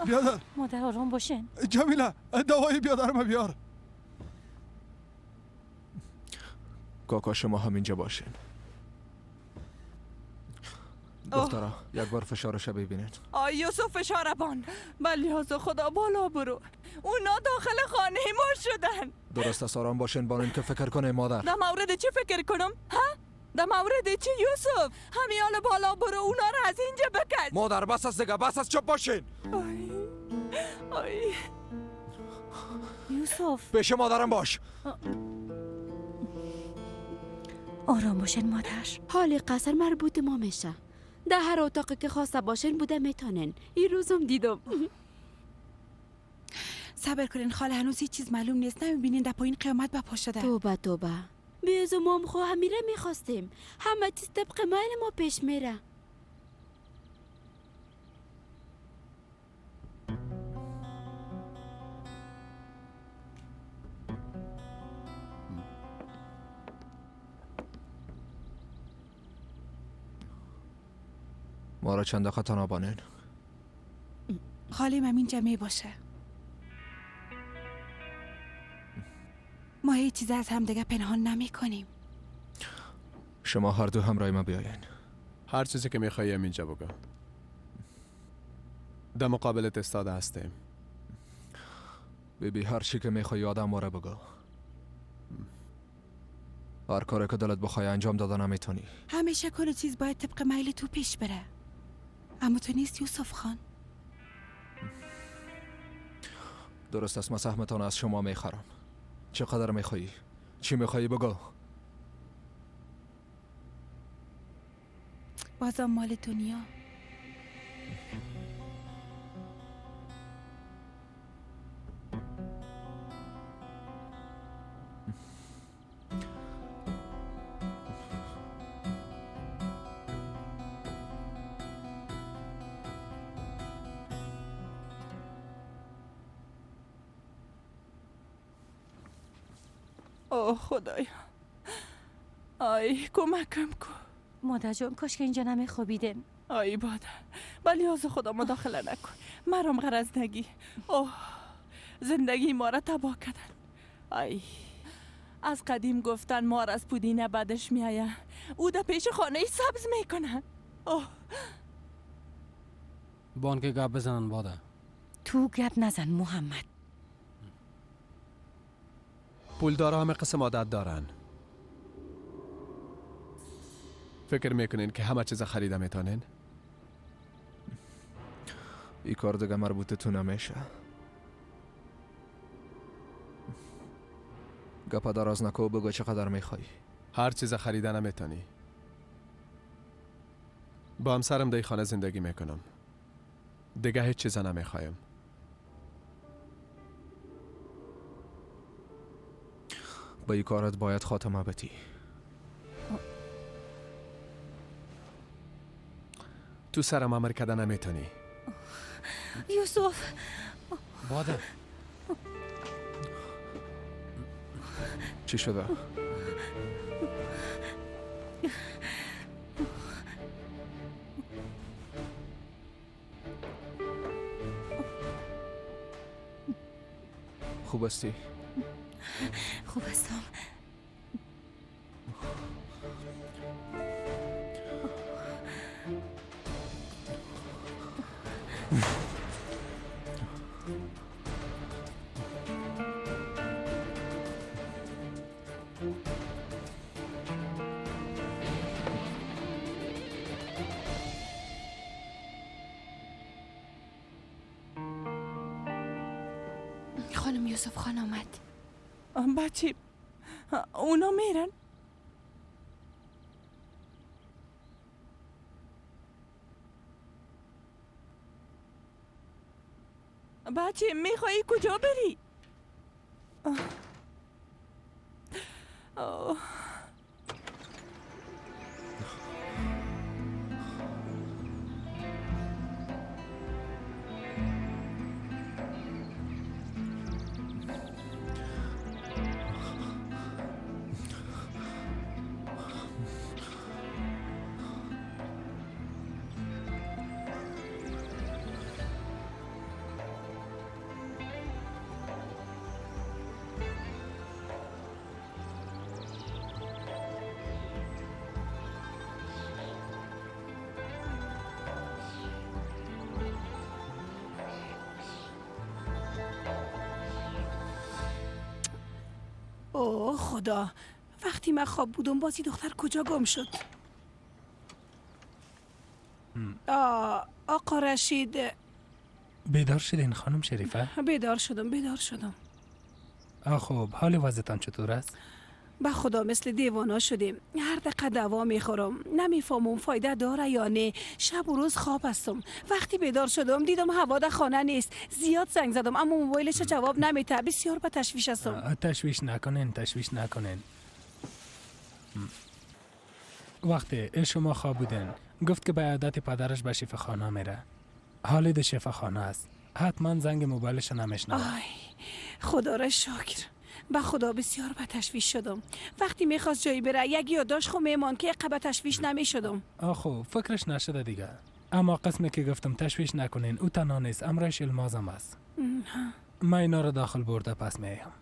بیادر. مادر آرام باشین. جمیله دوایی بیادرم بیار. کاکا شما همینجا باشین. دخترا یک بار فشارش ببینید. آی یوسف فشار بان. بله از خدا بالا برو. اونا داخل خانه ما شدن. درست است آرام باشین بانین که فکر کنه مادر. در مورد چی فکر کنم؟ ها؟ در مورد چی یوسف؟ همین حال بالا برو اونا رو از اینجا بکش. مادر بس است دیگه، بس است، چپ باشین. آی آی یوسف پیش مادرم باش. آرام باشین مادر. حال قصر مربوط ما میشه. در هر اتاقی که خواسته باشین بوده میتونن. این روزم دیدم. صبر کنین خاله، هنوز هیچ چیز معلوم نیست. نمیبینین در پایین قیامت به پا شده. توبه توبه. بیز ما هم خو همیره میخواستیم. همه چیز طبق میل ما پیش میره. ما را چند دقیقه تنها بانین. خالیم همینجا می باشه. ما هیچ چیز از همدیگه پنهان نمی کنیم. شما هر دو همراه ما بیاین. هر چیزی که میخوایی اینجا بگو. در مقابلت استاده هستیم. بیبی هر چی که میخوایی آدم ما را بگو. هر کاری که دلت بخوای انجام دادن نمیتونی. همیشه کل چیز باید طبق میل تو پیش بره. اما تو نیست یوسف خان. درست است، من سهمتان از شما میخرم. چقدر میخوایی؟ چی میخوایی بگو. بازم مال دنیا. اوه خدایا، آی کمکم کن. مادر جان کاش که اینجا نمیخوابیدم. آی باده ولی از خدا مداخله نکن. مرام غرض نگی. اوه زندگی ما را تباه کردن. آی از قدیم گفتن مار از پودینه بدش میآید. او در پیش خانه سبز میکنه. اوه بانک گپ بزنن باده. تو گپ نزن محمد. پولدارا همه قسم عادت دارن. فکر میکنین که همه چیز خریده میتونین؟ این کار دیگه مربوط تو نمیشه. گپ دراز نکو، بگو چقدر میخوای. هر چیز خریده نمیتونی. با همسرم در خانه زندگی میکنم. دیگه هیچ چیز نمیخوایم. با این کارت باید خاتمه بدی. تو سرم امر کردن نمیتونی. یوسف باده چی شده؟ خوب هستی؟ خوب هستم. خانم یوسف خان آمد. بچه اونا میرن. بچه میخوایی کجا بری؟ اوه خدا، وقتی من خواب بودم بازی دختر کجا گم شد؟ آقا رشید بیدار شدین خانم شریفه؟ بیدار شدم، بیدار شدم. خب حال وضعتان چطور است؟ به خدا مثل دیوانا شدیم، هر دقیقه دوا میخورم، نمیفهمم فایده داره یا نه. شب و روز خواب هستم. وقتی بیدار شدم دیدم هوا در خانه نیست. زیاد زنگ زدم اما موبایلش جواب نمیده. بسیار به تشویش هستم. تشویش نکنین، تشویش نکنین. وقتی شما خواب بودین گفت که به عادت پدرش به شفاخانه میره. حالی در شفاخانه است، حتما زنگ موبایلش نمیشنوه. آی خدا را شکر. به خدا بسیار به تشویش شدم. وقتی میخواست جایی بره یک یادداشت خو میمان که قبل تشویش نمیشدم. آخو فکرش نشده دیگه. اما قسمی که گفتم تشویش نکنین، او تنها نیست، امرش المازم است. من اینا رو داخل برده پس میایم.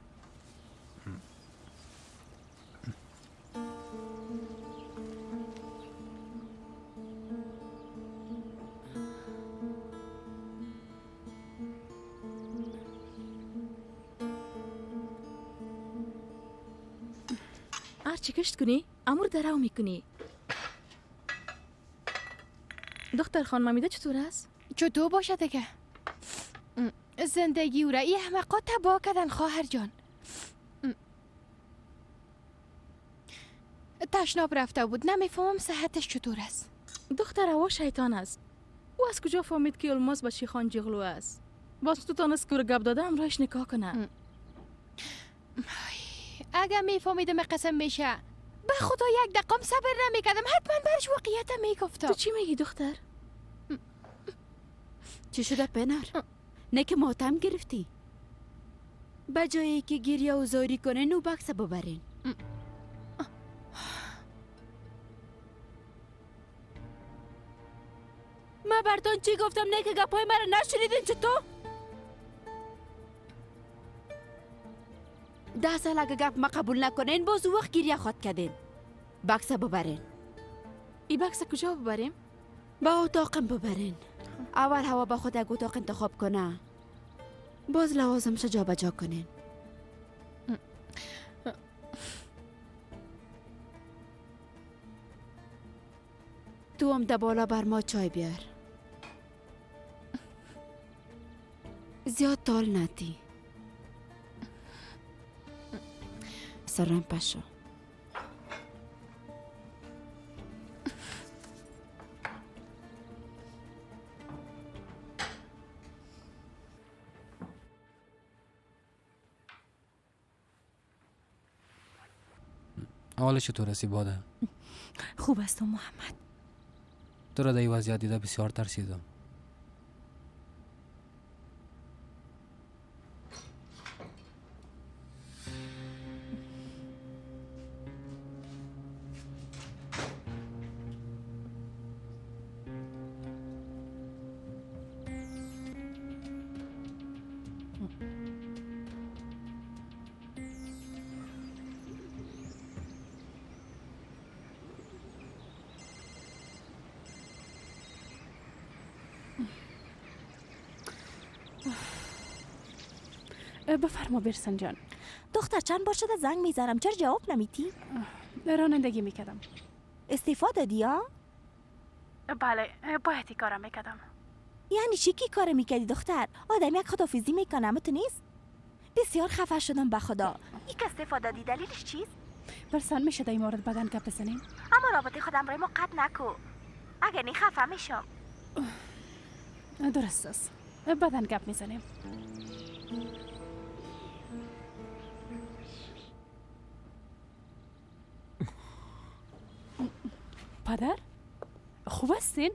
هرچی کشت کنی امور درو میکنی. دختر خانم امیده چطور است؟ چطور باشه دیگه، زندگی او را ای احمقا تباه کردن خواهر جان. تشناب رفته بود، نمیفهمم صحتش چطور است. دختر هوا شیطان است. او از کجا فهمید که الماس به شیخان جغلو است؟ باز تو تانست که گپ داده امرایش نکاح کنه. اگه میفهمیدم قسم میشه، به خدا یک دقیقه صبر نمیکردم، حتما برش واقعیت میگفتم. تو چی میگی دختر؟ چی شده پنار؟ نه که ماتم گرفتی؟ به جایی که گریه و زاری کنه نو بکس ببرین. من برتون چی گفتم؟ نه که گپای مرا نشنیدین چطور؟ 10 سال اگه گپ ما قبول نکنین باز وقت گریه خواد کردین. بکس ببرین. ای بکس کجا ببریم؟ با اتاقم ببرین. اول هوا با خود یک اتاق انتخاب کنه، باز لوازمش جا به جا کنین. تو هم ده بالا بر ما چای بیار. زیاد تال ندی. سرم پشو. حال چطور است باده؟ خوب است محمد. تو را در این وضعیت دیده بسیار ترسیدم. بفرما برسن جان. دختر چند بار شده زنگ میزنم چرا جواب نمیتی؟ رانندگی میکردم. استعفا دادی یا؟ بله باید این کارم میکردم. یعنی چی کی کار میکردی دختر؟ آدم یک خدافیزی میکنه اما تو نیست. بسیار خفه شدم به خدا. یک استعفا دادی دلیلش چیست؟ برسن میشه در این مورد بدن گپ بزنیم؟ اما رابطه خودم روی ما قطع نکو، اگر نی خفه میشم. درست است، بدن گپ میزنیم. پدر خوب هستین؟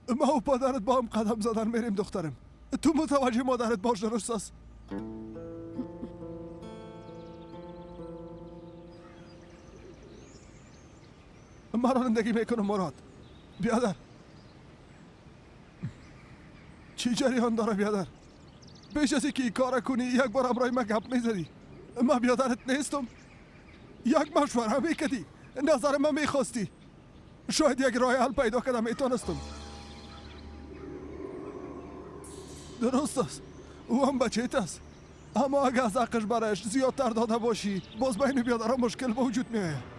ما و پدرت با هم قدم زدن میریم دخترم. تو متوجه مادرت باش، درست است؟ من رانندگی میکنم مراد. بیادر چی جریان داره بیادر؟ پیش از اینکه این کار کنی یک بار همراه من گپ میزدی. من بیادرت نیستم. یک مشوره میکردی، نظر من میخواستی، شاید یک راه حل پیدا کردم میتونستم. درست است، او هم بچه است. اما اگه از حقش برایش زیادتر داده باشی باز بین بیادرها مشکل به وجود میآید.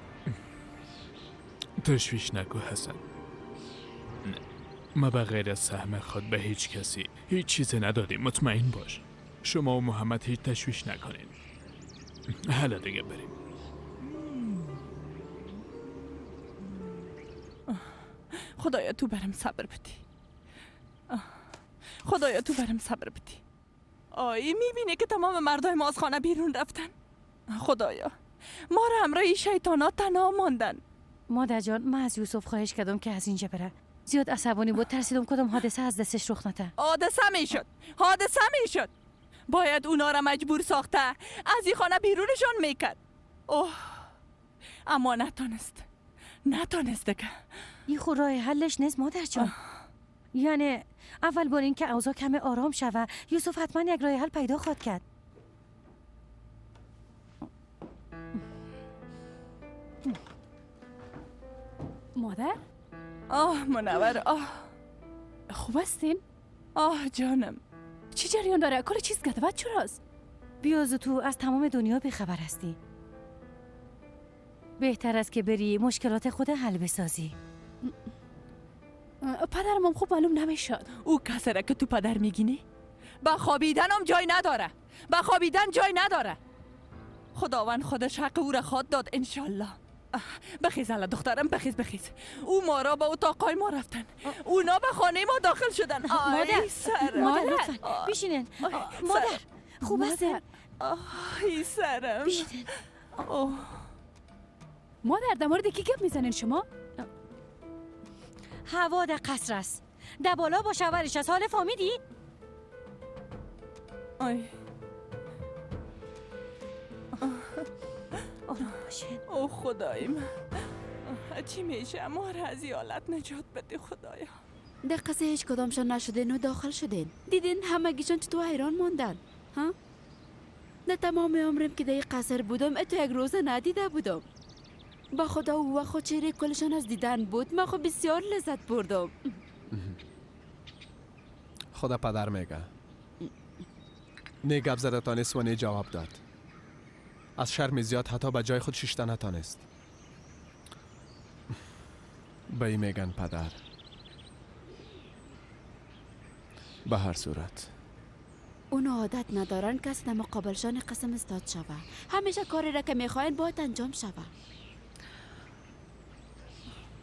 تشویش نکو حسن، ما به غیر از سهم خود به هیچ کسی هیچ چیزی ندادیم، مطمئن باش. شما و محمد هیچ تشویش نکنین. حالا دیگه بریم. خدایا تو برم صبر بدی. خدایا تو برم صبر بدی. آی میبینه که تمام مردای ما از خانه بیرون رفتن. خدایا ما را همراه شیطانا تنها ماندن. مادر جان، من از یوسف خواهش کردم که از اینجا بره. زیاد عصبانی بود، ترسیدم کدام حادثه از دستش رخ نده. حادثه میشد، حادثه میشد. باید اونا را مجبور ساخته از این خانه بیرونشان میکرد. اوه اما نتانست، نتانست که. این خود راه حلش نیست مادر جان. یعنی اول بار این که اوضاع کم آرام شوه، یوسف حتما یک راه حل پیدا خواهد کرد. مادر؟ آه منور، آه خوب هستین؟ آه جانم. چی جریان داره؟ کل چیز گدود چراست؟ بیازو تو از تمام دنیا بیخبر هستی. بهتر است که بری مشکلات خود حل بسازی. پدرم هم خوب معلوم نمیشد. او کسی را که تو پدر میگینی؟ به خوابیدن هم جای نداره، به خوابیدن جای نداره. خداوند خودش حق او را خواد داد انشالله. بخیز هلا دخترم، بخیز بخیز. او ما را به اتاقای ما رفتن، اونا به خانه ما داخل شدن. مادر، مادر لطفا بیشینن. مادر خوب هستن؟ آی سرم بیشینن. مادر در مورد کی گپ میزنین شما؟ هوا در قصر است، در بالا با شوهرش است. حال فهمیدی؟ آی آرام باشین. او خدای من، چی میشه ما را از این حالت نجات بده خدایا. در قصه هیچ کدامشان نشدین و داخل شدین. دیدین همگیشان چطور حیران ماندن. ها؟ در تمام عمرم که در این قصر بودم اتو یک روزه ندیده بودم. با خدا و خود چهره کلشان از دیدن بود. من خود بسیار لذت بردم. خدا پدر میگه نه گپ زده تانست و نه جواب داد. از شرم زیاد حتی به جای خود شیشته نتانست. به این میگن پدر. به هر صورت اونا عادت ندارن کسی در مقابلشان قسم استاد شوه. همیشه کاری را که میخواین باید انجام شوه.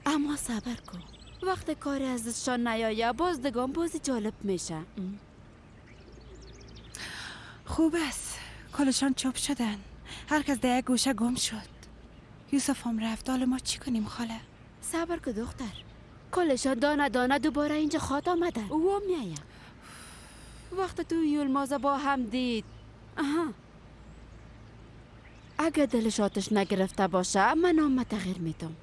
اما صبر کن، وقت کاری از دستشان نیایه باز دگان بازی جالب میشه. خوب است، کلشان چوب شدن، هر کس در یک گوشه گم شد. یوسف هم رفت، حالا ما چی کنیم خاله؟ صبر که دختر، کلشان دانه دانه دوباره اینجا خواد آمدن. او هم میآید. وقت تو یولمازه با هم دید. آها، اگه دلش آتش نگرفته باشه من نام تغییر میدم.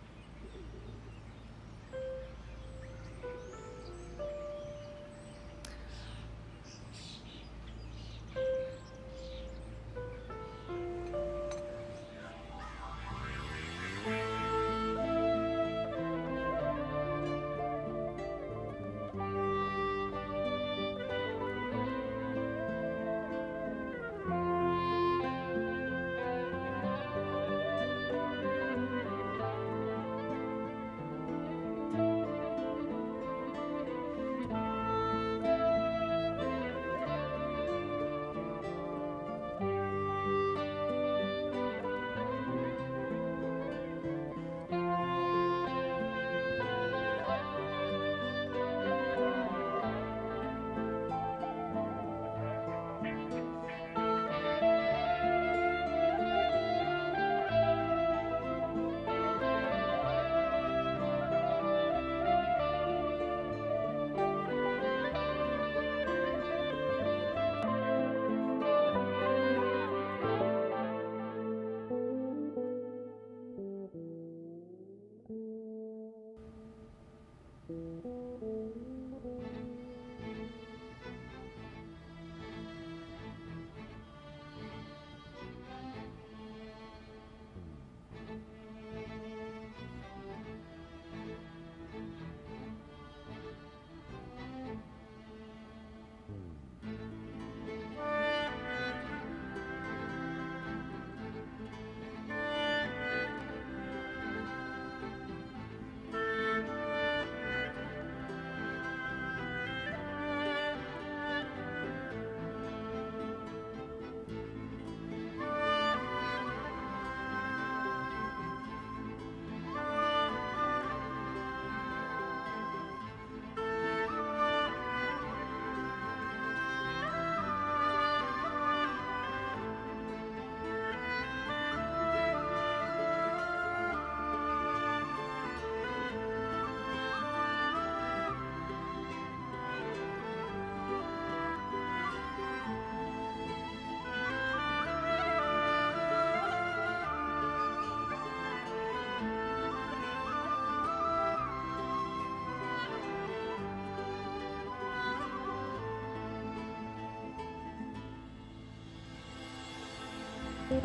هوا،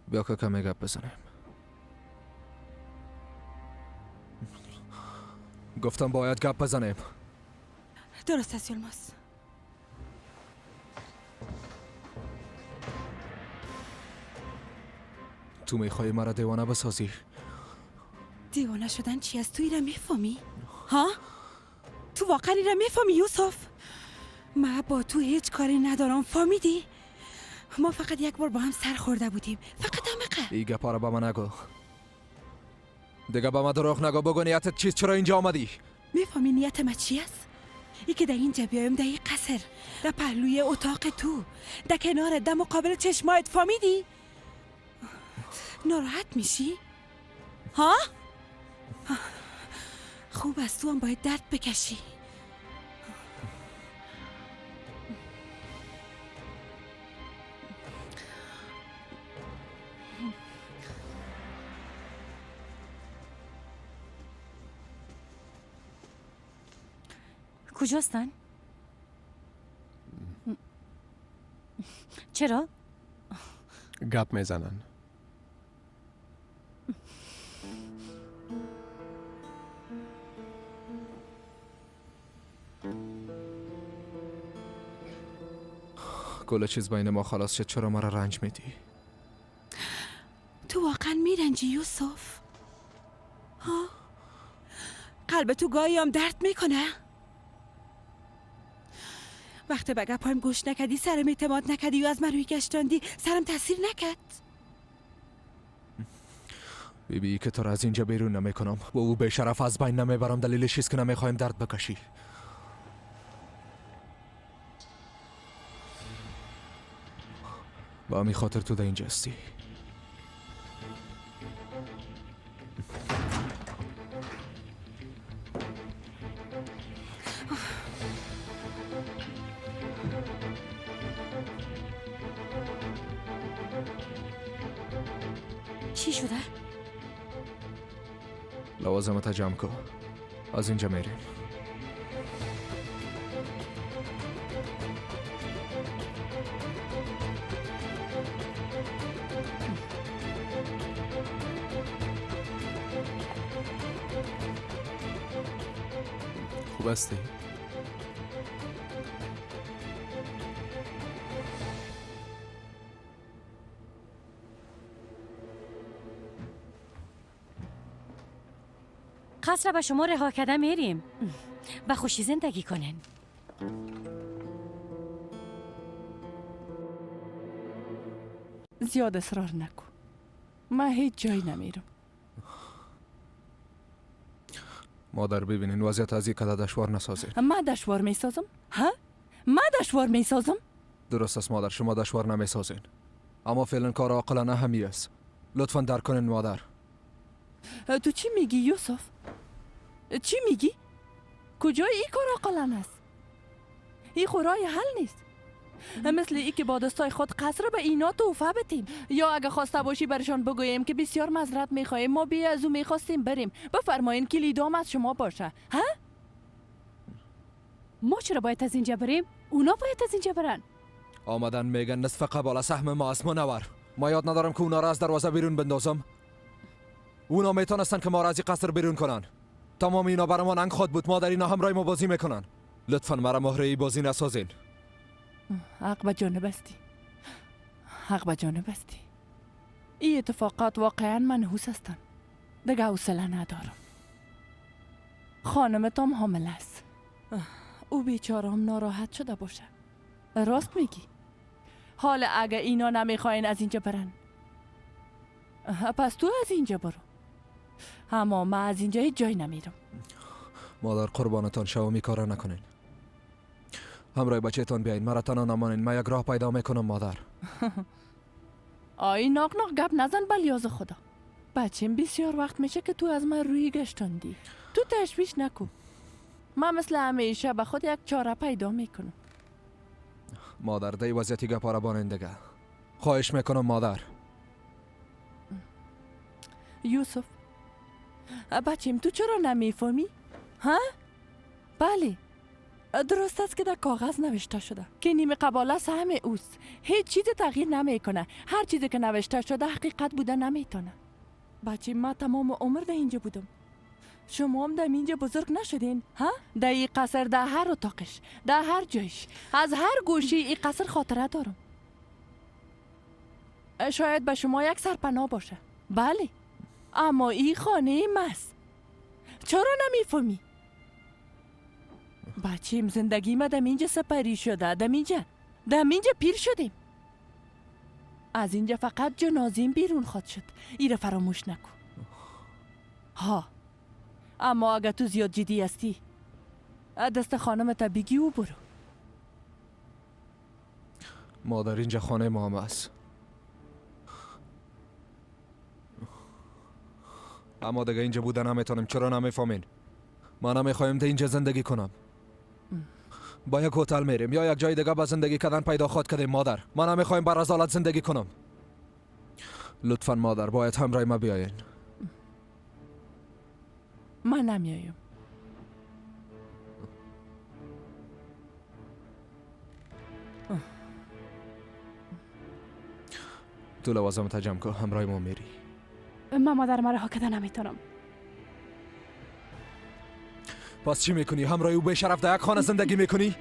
بیا که کمی گپ بزنیم. گفتم باید گپ بزنیم. درست است یلماز. تو میخوای مرا دیوانه بسازی؟ دیوانه شدن چی است؟ تو ایره میفهمی؟ ها؟ تو واقعا ایره میفهمی یوسف؟ من با تو هیچ کاری ندارم، فهمیدی؟ ما فقط یک بار با هم سر خورده بودیم، فقط همقه. ای گپا را به من نگو دیگه، به من دروغ نگو. بگو نیتت چیست؟ چرا اینجا آمدی؟ میفهمی نیت من چی است؟ ای که در اینجا بیایم، در این قصر، در پهلوی اتاق تو، در کنار، در مقابل چشمایت، فهمیدی؟ ناراحت میشی؟ ها؟ خوب است، تو هم باید درد بکشی. کجاستن؟ چرا؟ گپ میزنن. کل چیز بین ما خلاص شد، چرا مرا رنج میدی؟ تو واقعا میرنجی یوسف؟ ها؟ قلب تو گاهی هم درد میکنه؟ وقتی به گپایم گوش نکردی، سرم اعتماد نکردی و از من روی گشتاندی، سرم تاثیر نکرد. بی بی که تو را از اینجا بیرون نمیکنم و او به شرف از بین نمیبرم، دلیلش چیست که نمیخوایم درد بکشی. با همین خاطر تو در اینجا هستی. چی شده؟ لوازمت جمع کن، از اینجا میریم. خوب هستی؟ قصر به شما رها کرده میریم، به خوشی زندگی کنن. زیاد اصرار نکن، من هیچ جایی نمیرم. مادر ببینین وضعیت از یک کده دشوار نسازین. من دشوار میسازم؟ ها؟ من دشوار میسازم؟ درست است مادر، شما دشوار نمیسازین، اما فعلا کار عاقلانه همی است. لطفا درک کنین مادر. تو چی میگی یوسف؟ چی میگی؟ کجای این کار عاقلانه است؟ این خورای حل نیست. مثل ای که با دستای خود قصر به اینا توفه بتیم، یا اگه خواسته باشی برشان بگوییم که بسیار معذرت میخواهیم، ما بی از او میخواستیم بریم، بفرمایین کلیدام از شما باشه. ها؟ ما چرا باید از اینجا بریم؟ اونا باید از اینجا برن. آمدن میگن نصف قباله سهم ما است منور. ما یاد ندارم که اونا را از دروازه بیرون بندازم. اونا میتونستن که ما را از این قصر بیرون کنن. تمام اینا برمان انگ خود بود. ما در اینا همراه ما بازی میکنن. لطفا مرا مهره ای بازی نسازین. حق به جانب استی، حق به جانب استی. این اتفاقات واقعا منحوس هستن. دیگه حوصله ندارم. خانمتام حامله است. او بیچارم ناراحت شده باشه. راست میگی. حالا اگه اینا نمیخواین از اینجا برن، پس تو از اینجا برو. اما من از اینجا هیچ جای نمیرم. مادر قربانتان شوم، این کارا نکنین. همراه بچهتان بیاین، مرا تنها نمانین. من یک راه پیدا میکنم مادر. آی ناق ناق گپ نزن بلیاز خدا. بچیم بسیار وقت میشه که تو از من روی گشتاندی. تو تشویش نکن. من مثل همیشه به خود یک چاره پیدا میکنم. مادر دی وضعیتی گپا را بانین دیگه. خواهش میکنم مادر. یوسف بچیم تو چرا نمیفهمی؟ ها؟ بله درست است که در کاغذ نوشته شده که نیمه قباله سهم اوست. هیچ چیز تغییر نمیکنه. هر چیزی که نوشته شده حقیقت بوده نمیتونه. بچه ما تمام عمر در اینجا بودم. شما هم در اینجا بزرگ نشدین ها؟ در این قصر، در هر اتاقش، در هر جایش، از هر گوشه این قصر خاطره دارم. شاید به شما یک سرپناه باشه، بله، اما این خانه ماست. چرا نمیفهمی؟ بچیم زندگی ما دم اینجا سپری شده. دم اینجا پیر شدیم. از اینجا فقط جنازیم بیرون خواد شد. ایره فراموش نکن. ها اما اگه تو زیاد جدی هستی دست خانم تا بگی و برو. مادر اینجا خانه ما هم است. اما دیگه اینجا بودن نمیتونم. چرا نمیفهمین؟ ما نمیخوایم در اینجا زندگی کنم. با یک هتل میریم یا یک جای دیگه با زندگی کردن پیدا خود کردیم مادر. ما نمیخوایم بر رذالت زندگی کنم. لطفا مادر باید همراه ما بیاین. من نمیایم. تو لوازم جمع کن، همراه ما میری. من مادر مرا کده نمیتونم. پس چی میکنی؟ همراه او به شرف در یک خانه زندگی میکنی؟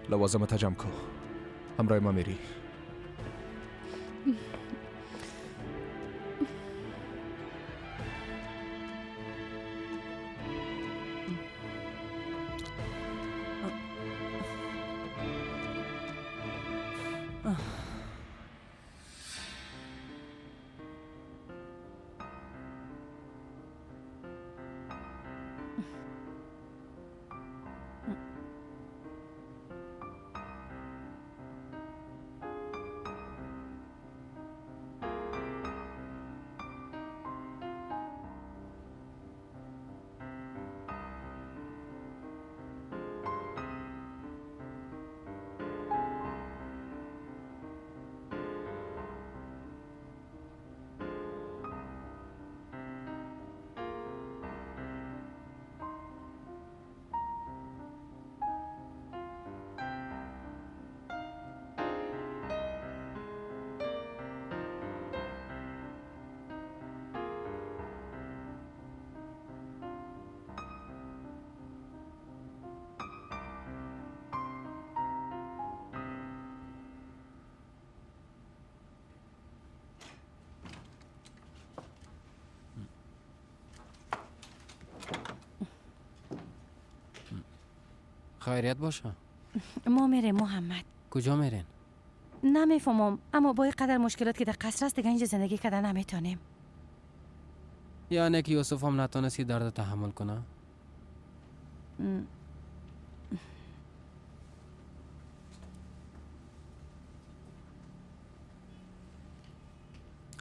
لوازم جمع کن، همراه ما میری. خیریت باشه. ما میریم محمد. کجا میرین؟ نمیفهمم، اما با قدر مشکلات که در قصر است دیگه اینجا زندگی کردن نمیتونیم. یعنی که یوسف هم نتونست درد تحمل کنه؟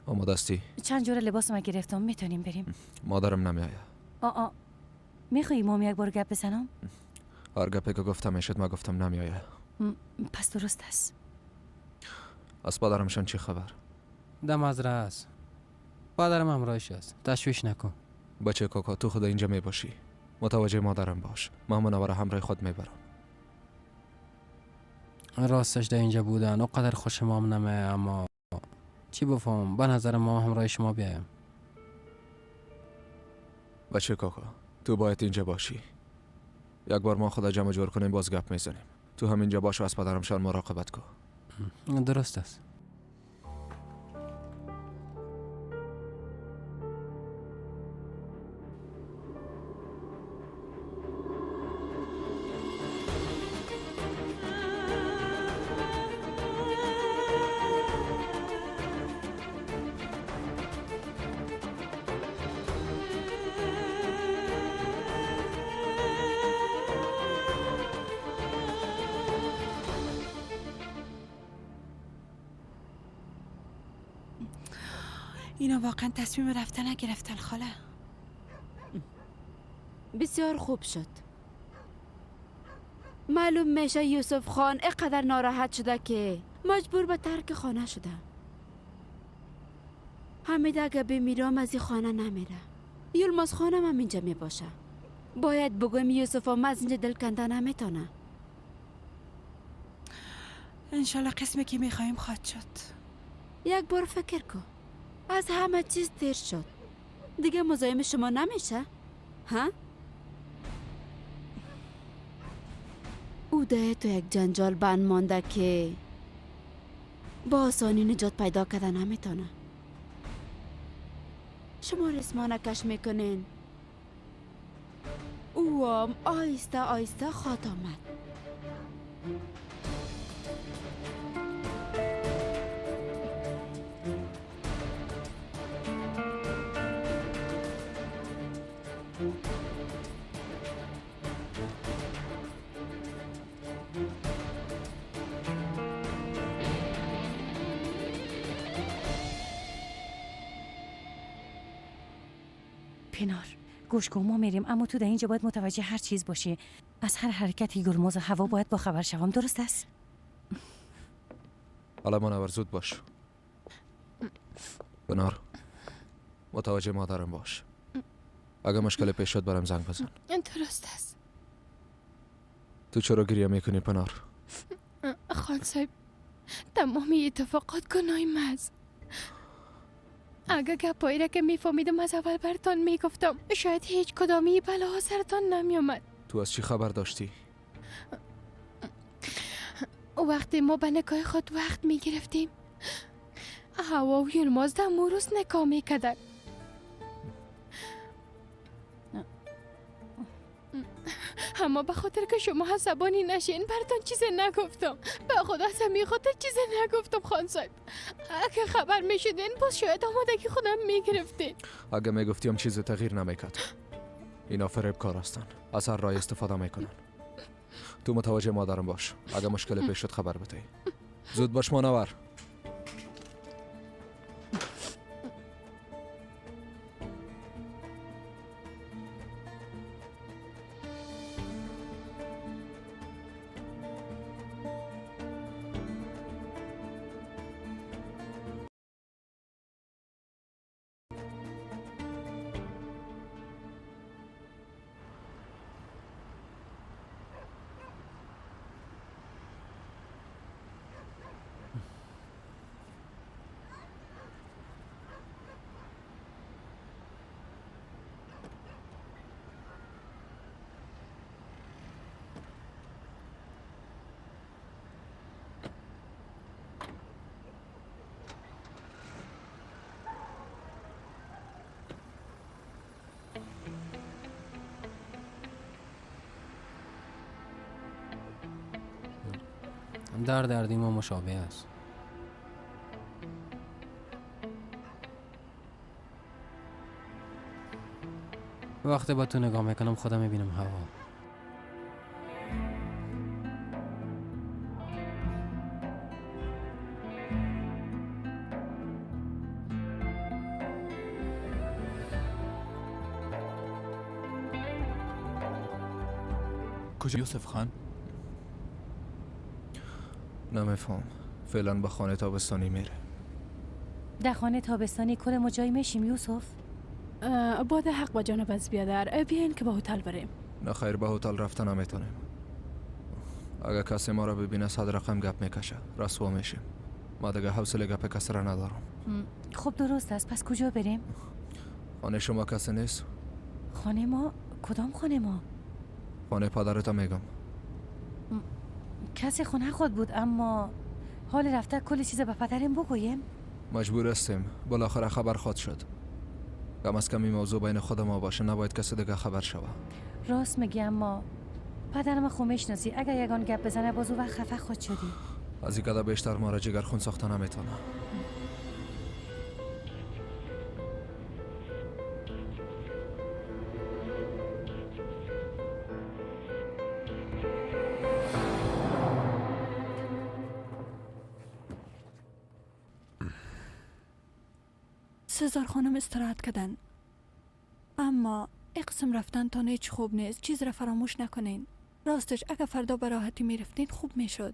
آماده هستی؟ چند جوره لباس ما گرفتم، میتونیم بریم. مادرم نمیآید. آ میخوایی مام یک بار گپ بزنم؟ هر گپی که گفتم میشد، ما گفتم نمیآید. پس درست است. از پدرمشان چی خبر؟ دم از است. پدرم همراهش است، تشویش نکن. بچه کاکا تو خود اینجا میباشی، متوجه مادرم باش. من منوره همراه خود میبرم. راستش در اینجا بودن اونقدر خوش مام نمه، اما چی بفهم، به نظر ما همراه شما بیایم. بچه کاکا تو باید اینجا باشی. یک بار ما خدا جمع جور کنیم باز گپ میزنیم. تو هم اینجا باش و از پدرمشان مراقبت کن. درست است. اینا واقعا تصمیم رفتن نگرفتن خاله. بسیار خوب شد. معلوم میشه یوسف خان اینقدر ناراحت شده که مجبور به ترک خانه شده. حمید اگه بمیرم از این خانه نمیره. یلماز خانم هم اینجا میباشه. باید بگویم یوسف هم از اینجا دل کنده نمیتونه. انشالله قسمی که میخوایم خواهد شد. یک بار فکر کن، از همه چیز دیر شد دیگه، مزاحم شما نمیشه ها؟ او ده تو یک جنجال بند مانده که با آسانی نجات پیدا کردن نمیتونه. شما رسمانه کش میکنین، او هم آهسته آهسته خواهد آمد. پینار گوش کن، ما میریم، اما تو در اینجا باید متوجه هر چیز باشی. از هر حرکتی گرماز و هوا باید با خبر شوم، درست است؟ حالا منور زود باش. پینار متوجه مادرم باش. اگه مشکل پیش شد برام زنگ بزن. درست است. تو چرا گریه میکنی پینار؟ خان صاحب تمامی اتفاقات گناه من است. اگه گپایی را که میفهمیدم از اول برتان میگفتم، شاید هیچ کدامی بلاها سرتان نمیآمد. تو از چی خبر داشتی؟ وقتی ما به نکاح خود وقت میگرفتیم، هوا و یلماز در موروز نکاح میکردن. اما به خاطر که شما عصبانی نشین براتون چیزی نگفتم. به خدا از همین خاطر چیزی نگفتم خان صاحب. اگه خبر میشدین باز شاید آمادگی خودم میگرفتین. اگه میگفتیم چیز تغییر نمیکرد. اینا فریبکار هستن، از هر راه استفاده میکنن. تو متوجه مادرم باش، اگه مشکل پیش شد خبر بده. زود باش منور. در ما مشابه است. وقتی با تو نگاه میکنم خودم میبینم هوا. کجا یوسف خان؟ نمیفهم. فعلا به خانه تابستانی میره. در خانه تابستانی کل ما جای میشیم یوسف؟ باد حق با جانب از بیادر بیاین که به هتل بریم. نه خیر، به هتل رفتن نمیتونیم. اگه کسی ما را ببینه 100 رقم گپ میکشه، رسوا میشیم. ما دیگه حوصله گپ کسی را ندارم. خب درست است، پس کجا بریم؟ خانه شما کسی نیست؟ خانه ما؟ کدام خانه ما؟ خانه پدرت میگم. کسی خانه خود بود، اما حال رفته کل چیز به پدرم بگویم؟ مجبور هستیم، بالاخره خبر خواهد شد. کم از کم این موضوع بین خود ما باشه، نباید کسی دیگه خبر شوه. راست میگی، اما پدرم خو میشناسی، اگر یگان گپ بزنه باز او وقت خفه خود شدی. از این کده بیشتر ما را جگر خون ساخته نمیتونه. سزار خانم استراحت کردن، اما اقسم رفتن تا هیچ خوب نیست. چیز را فراموش نکنین. راستش اگر فردا به راحتی میرفتین خوب میشد.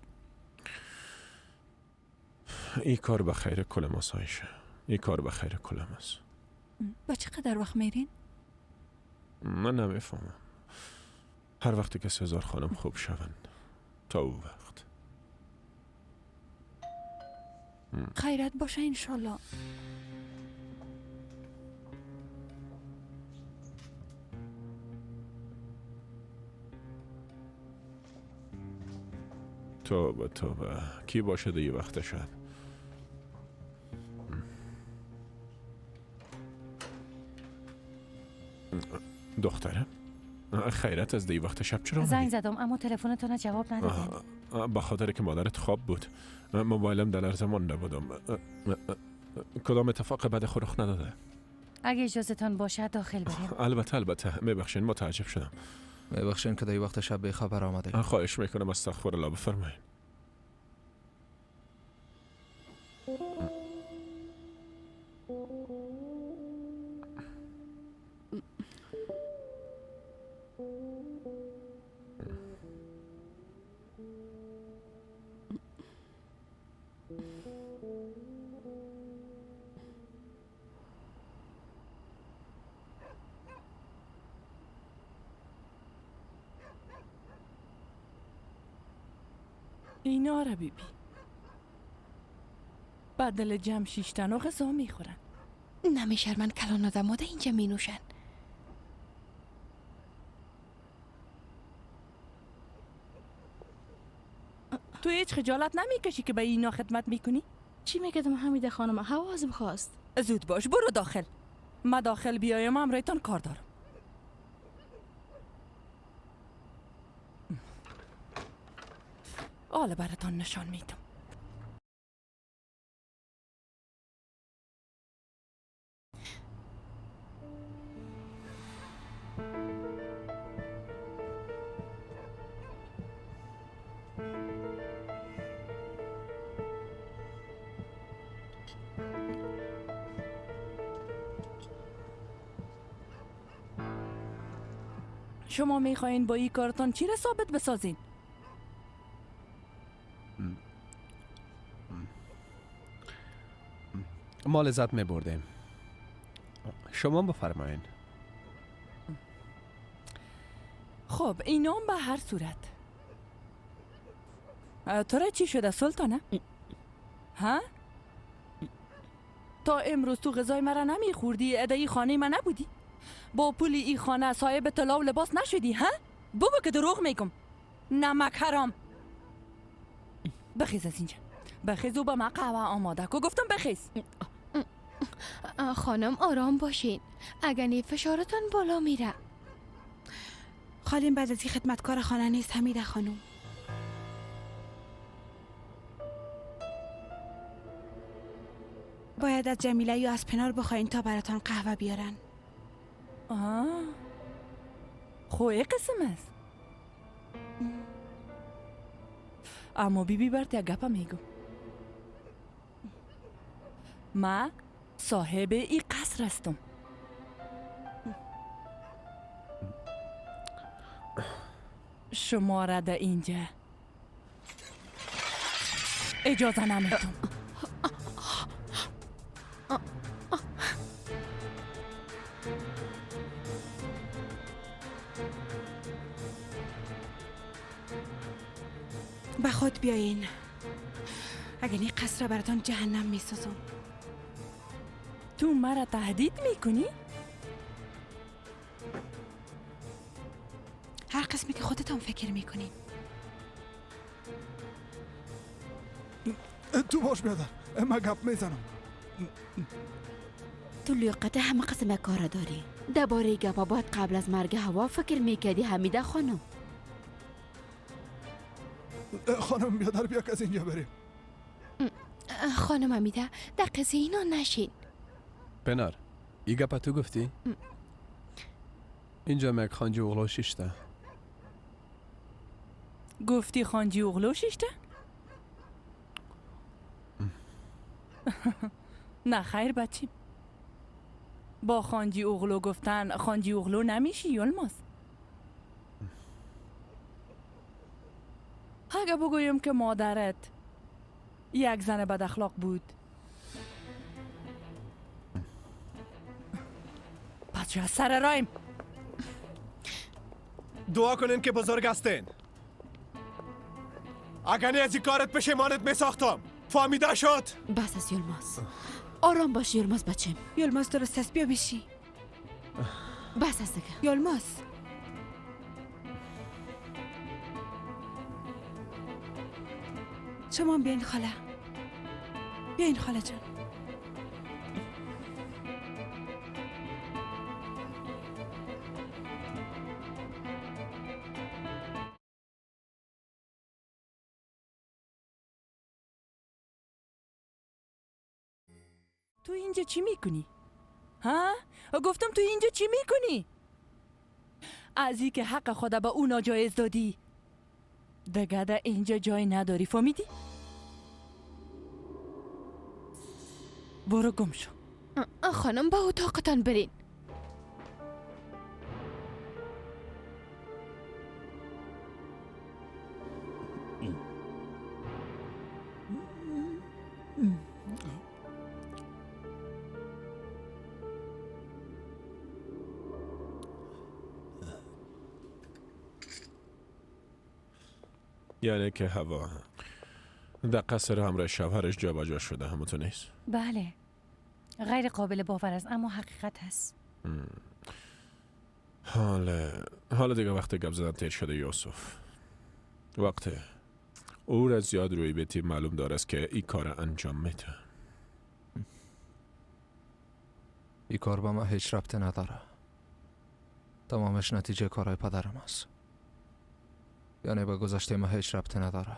این کار به خیر کل ماست عایشه. این کار به خیر کل ماست. با چقدر وقت میرین؟ من نمیفهمم. هر وقتی که سزار خانم خوب شوند تا او وقت. خیرت باشه انشالله. توبه توبه، کی باشه دیگه وقت شب؟ دخترم خیرت از دی وقت شب چرا زنگ زدم اما تلفنتون جواب ندادین. به خاطر که مادرت خواب بود، موبایلم در لرزه مانده بودم. کدام اتفاق بد خود رخ نداده؟ اگه اجازهتان باشد داخل بریم. البته البته، میبخشین متعجب شدم. میبخشین که دی وقت شب به خبر آمده. خواهش میکنم، استغفر الله. بفرمایید. اینا را بیبی بدل جمع شیشتن و غذا میخورن. نمیشرمن کلان آدم ها اینجا می نوشن. تو هیچ خجالت نمیکشی که به اینا خدمت میکنی؟ چی میکردم حمیده خانم، حوازم خواست. زود باش برو داخل. ما داخل بیایم امرایتان کار دارم. حالا براتان نشان میدم. شما میخواین با این کارتان چی را ثابت بسازین؟ ما لذت می بردیم. شما بفرمایین. خب اینام به هر صورت. تو را چی شده سلطانه؟ ها؟ تا امروز تو غذای مرا نمیخوردی، ادای خانه من نبودی؟ با پول ای خانه صاحب طلا و لباس نشدی؟ ها؟ بگو که دروغ میگم. نمک حرام. بخیز از اینجا. بخیز و با من قهوه آماده کو. گفتم بخیز. خانم آرام باشین، اگر نه فشارتان بالا میره. خالیم بعد از این خدمتکار خانه نیست حمیده خانم. باید از جمیله یا از پنار بخواین تا براتان قهوه بیارن. آه خوی قسم است. اما بیبی برات یک گپه میگم. ما صاحب ای قصر هستم. شما را در اینجا اجازه نمیدم. به خود بیاین، اگر این قصر براتان جهنم میسازم. تو مرا تهدید میکنی؟ هر قسمی که خودتان فکر میکنین. تو باش بیادر، من گپ میزنم. تو لیاقت همه قسم کار داری. درباره گپا باید قبل از مرگ هوا فکر میکردی حمیده خانم. خانم بیادر بیا که از اینجا بریم. خانم حمیده در قصه اینا نشین. پنار، ای گپا تو گفتی؟ اینجا یک خانجی اغلو شیشته. گفتی خانجی اغلو شیشته؟ نه خیر بچیم، با خانجی اغلو گفتن خانجی اغلو نمیشی یلماز. اگه بگویم که مادرت یک زن بد اخلاق بود، پس از سر رایم. دعا کنین که بزرگ هستین. اگر نه از این کارت پشیمانت میساختم. فهمیده شد؟ بس از یلماز، آرام باش یلماز بچم. یلماز درست است، بیا بشی. بس از دیگه یلماز. شما بیاین خاله، بیاین خاله جان. تو اینجا چی میکنی؟ ها؟ گفتم تو اینجا چی میکنی؟ از ای که حق خدا به او ناجایز دادی دیگه در اینجا جای نداری، فهمیدی؟ برو گم شو. خانم با اتاقتان برین. یعنی که هوا در قصر همراه شوهرش جابجا شده، همونطور نیست؟ بله، غیر قابل باور است اما حقیقت هست. حالا دیگه وقت گپ زدن تیر شده یوسف. وقت او را زیاد روی بیتی معلوم دار است که این کار انجام میده. این کار با ما هیچ ربطی نداره. تمامش نتیجه کارهای پدرم است. یعنی به گذشته ما هیچ ربطی نداره.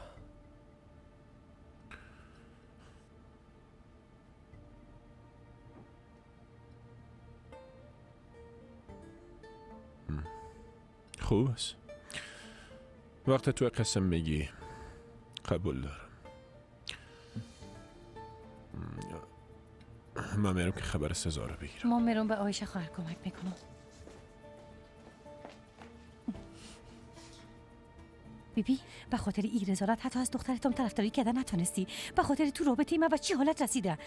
خوب است. وقت تو قسم میگی قبول دارم. من میرم که خبر سزا رو بگیرم. ما میرم به عایشه خواهر کمک میکنم. بیبی به خاطر این رزالت حتی از دخترتم طرفداری کردن نتونستی. به خاطر تو رابطه من به چی حالت رسیده؟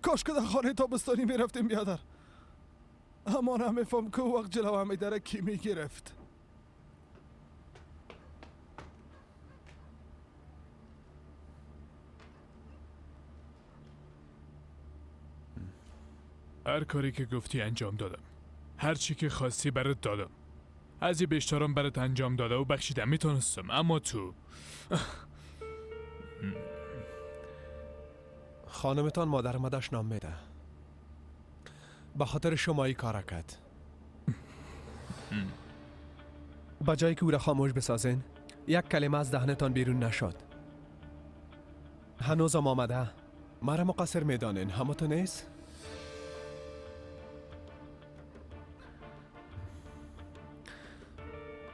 کاش که در خانه تابستانی میرفتیم بیادر. اما نمیفهم که وقت جلو همی دره کی میگرفت. هر کاری که گفتی انجام دادم، هر چی که خواستی برات دادم، از این بیشترم برات انجام داده و بخشیدم میتونستم، اما تو خانمتان مادر مادش نام میده. به خاطر شما ای کار کرد. با جایی که او را خاموش بسازین یک کلمه از دهنتان بیرون نشد. هنوزم آمده مرا مقصر میدانین، همو نیست؟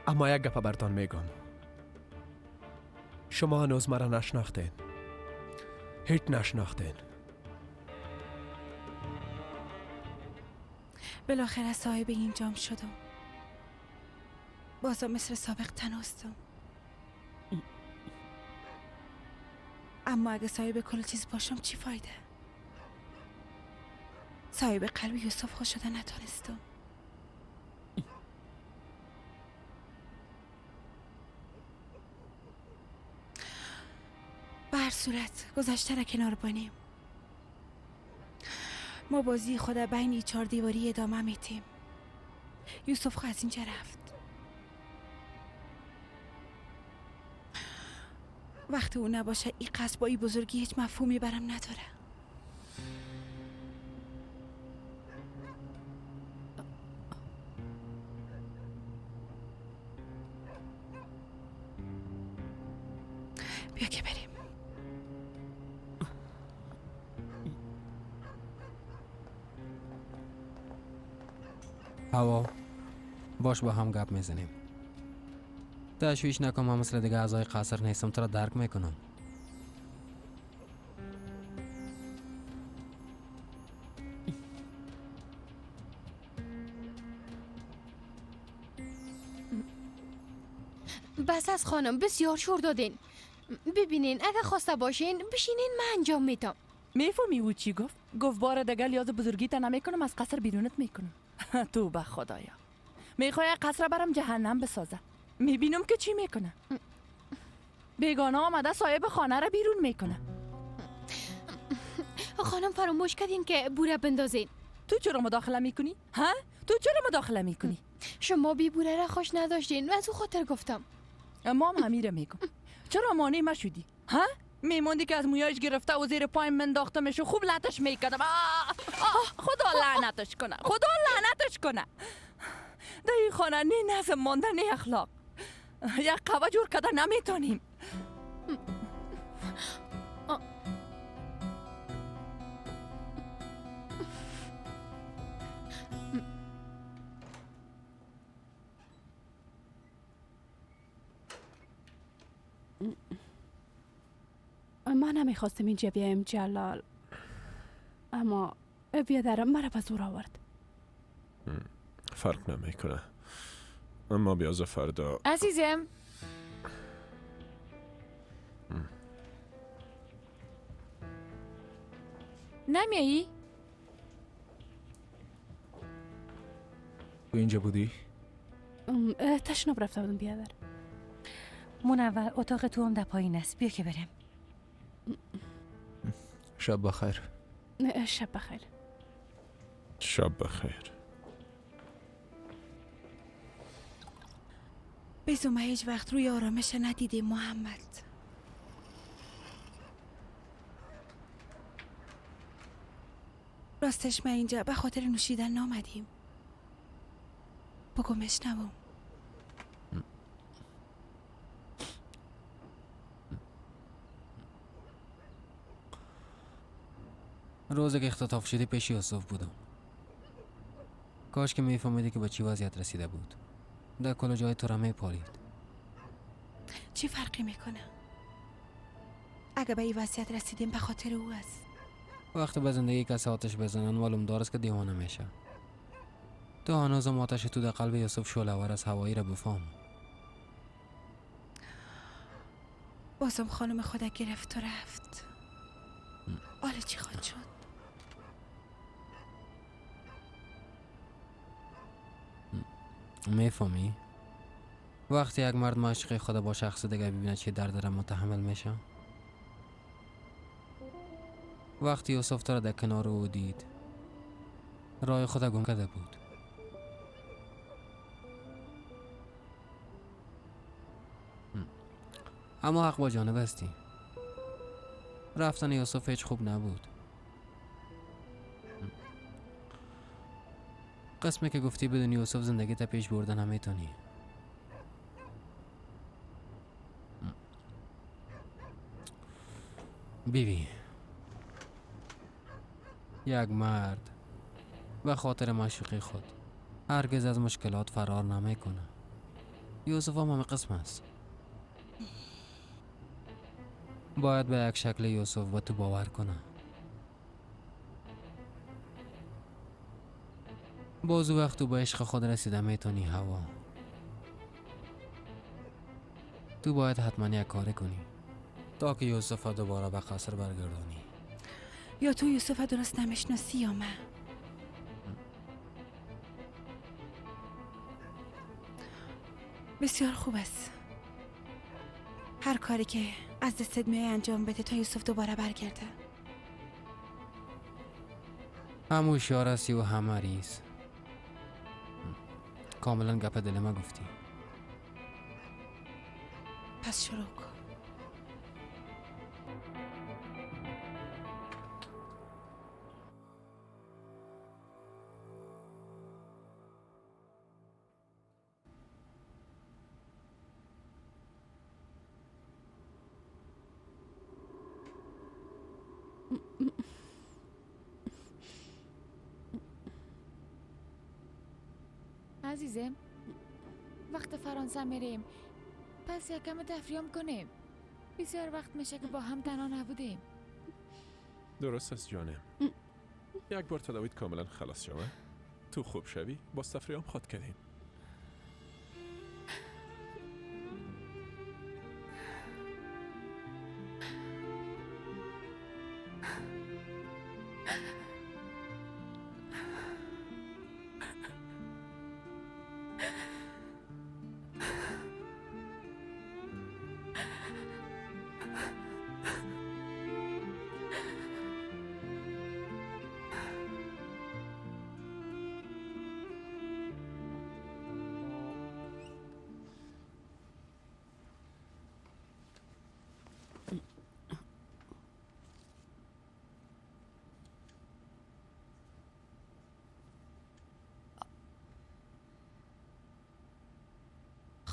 اما یک گپ برتان میگم، شما هنوز مرا نشناختین، هیچ نشناختین. بالاخره صاحب اینجام شدم. بازم مثل سابق تنهاستم. اما اگه صاحب کل چیز باشم چی فایده؟ صاحب قلب یوسف خود شده نتانستم. به هر صورت گذشته را کنار بانیم. ما بازی خود بین چهار دیواری ادامه میتیم. یوسف خود از اینجا رفت. وقتی او نباشه این قصر با این بزرگی هیچ مفهومی برام نداره. بیا که بریم. هوا باش، با هم گپ میزنیم. تشویش نکن، من مثل دیگه اعضای قصر نیستم، تو را درک میکنم. بس از خانم، بسیار شور دادین. ببینین اگه خواسته باشین بشینین، من انجام میدم. میفهمی او چی گفت؟ گفت بار دیگه لیاز بزرگی تا نمیکنم، از قصر بیرونت میکنم. تو به خدایا میخوای قصر برم جهنم بسازه. میبینم که چی میکنه. بیگانه آمده صاحب خانه را بیرون میکنه. خانم فراموش کردین که بوره بندازین. تو چرا مداخله میکنی؟ ها؟ تو چرا مداخله میکنی؟ شما بی بوره را خوش نداشتین و از او خاطر گفتم. ما هم همیره میگم. چرا مانع مشدی؟ ها؟ میموندی که از مویایش گرفته و زیر پایم منداختمش و خوب لطش میکردم. خدا لعنتش کنه، خدا لعنتش کنه. در این خانه نه نظم مانده نه اخلاق. یک قوه جور کده نمیتونیم. ما نمیخواستم اینجا بیایم جلال، اما بیادرم مرا به زور آورد. فرق نمیکنه، اما بیاز فردا. عزیزم نمیایی؟ تو اینجا بودی؟ تشناب رفته بودم بیادر. منور اتاق تو هم در پایین است، بیا که بریم. شب بخیر. شب بخیر. شب بخیر. بزو ما هیچ وقت روی آرامش ندیدیم محمد. راستش ما اینجا به خاطر نوشیدن نامدیم. بگو مشنوم. روزی که اختطاف شدی پیش یوسف بودم. کاش که میفهمیدی که به چی وضعیت رسیده بود. در کل جای تو را میپالید. چی فرقی میکنه؟ اگه به این وضعیت رسیدیم به خاطر او است. وقتی به زندگی کسی آتش بزنن معلوم دار است که دیوانه میشه. تو هنوزم آتش تو در قلب یوسف شعله‌ور از هوایی را بفهم. بازم خانم خدا گرفت و رفت. حالا چی خواهد شد؟ میفهمی؟ وقتی یک مرد معشوق خود با شخص دیگه ببینه چه درد را متحمل میشه. وقتی یوسف تو را در کنار او دید راه خود گم کرده بود. اما حق با جانب هستی. رفتن یوسف هیچ خوب نبود. قسمی که گفتی بدون یوسف زندگی تا پیش بردن نمیتونی. بیبی، یک مرد به خاطر معشوقی خود هرگز از مشکلات فرار نمیکنه. یوسف هم همه قسم است. باید به یک شکل یوسف به تو باور کنه. باز وقت تو به عشق خود رسیده میتونی هوا. تو باید حتما یک کاری کنی تا که یوسف دوباره به قصر برگردانی. یا تو یوسف درست نمیشناسی یا من. بسیار خوب است. هر کاری که از دستت میای انجام بده تا یوسف دوباره برگرده. هم هوشیار هستی و هم مریض. کاملا گپ دل ما گفتی. پس شروع کن. عزیزم وقت فرانسه میریم، پس یکم تفریح کنیم. بسیار وقت میشه که با هم تنها نبودیم. درست است جانم. یک بار تداویت کاملا خلاص شوه، تو خوب شوی، باز تفریح هم خواد کردیم.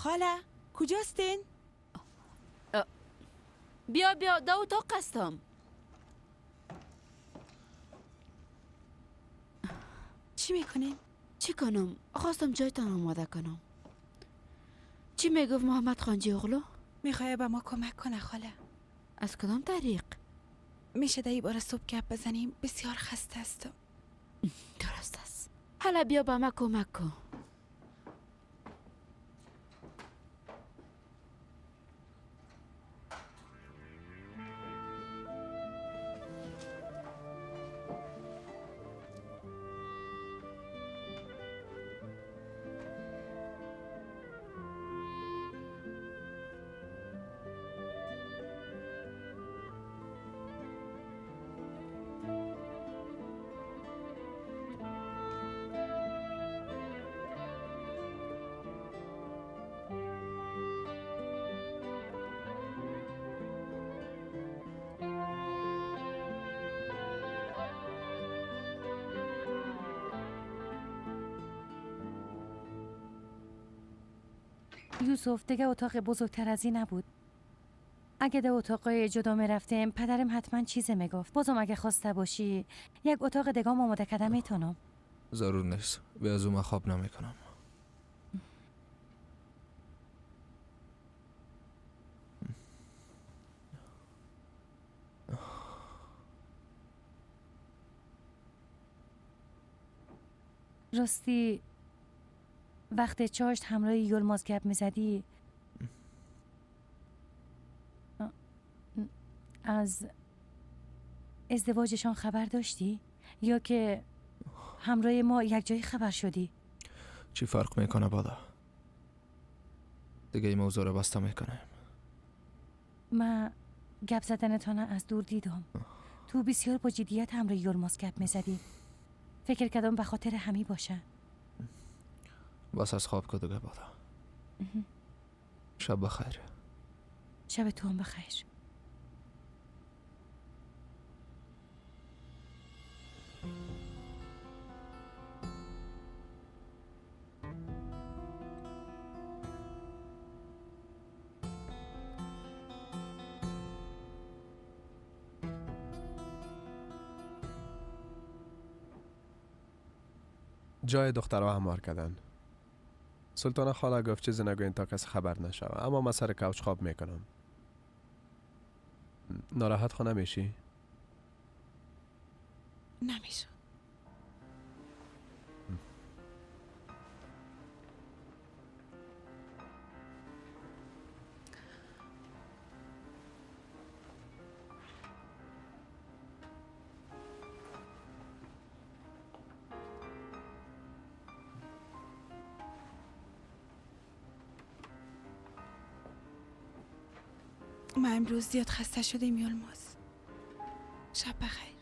خاله کجاستین؟ بیا بیا دا اتاق هستم. چی میکنین؟ چی کنم؟ خواستم جایتان آماده کنم. چی میگفت محمد خانجی اغلو؟ میخواه به ما کمک کنه خاله. از کدام طریق؟ میشه در بار صبح گپ بزنیم؟ بسیار خسته هستم. درست است. حالا بیا به ما کمک کن. یوسف دیگه اتاق بزرگتر از این نبود. اگه ده اتاقای جدا میرفتیم پدرم حتما چیزی میگفت. بازم اگه خواسته باشی یک اتاق دیگه آماده کردم میتونم. ضرور نیست. به از اون خواب نمیکنم. راستی وقت چاشت همراه یلماز گپ میزدی از ازدواجشان خبر داشتی؟ یا که همراه ما یک جایی خبر شدی؟ چی فرق میکنه بادا؟ دیگه این موضوع رو بسته میکنه. من گپ زدنتان از دور دیدم. تو بسیار با جدیت همراه یلماز گپ میزدی. فکر کردم به خاطر همی باشه. بس از خواب که دیگه بادا. شب بخیر. شب تو هم بخیر. جای دخترها هموار کردن. سلطانه خاله گفت چیزی نگوین تا کسی خبر نشوه، اما من سر کوچ خواب میکنم. ناراحت خو نمیشی؟ نمیشم. ما امروز زیاد خسته شدیم یلماز. شب بخیر.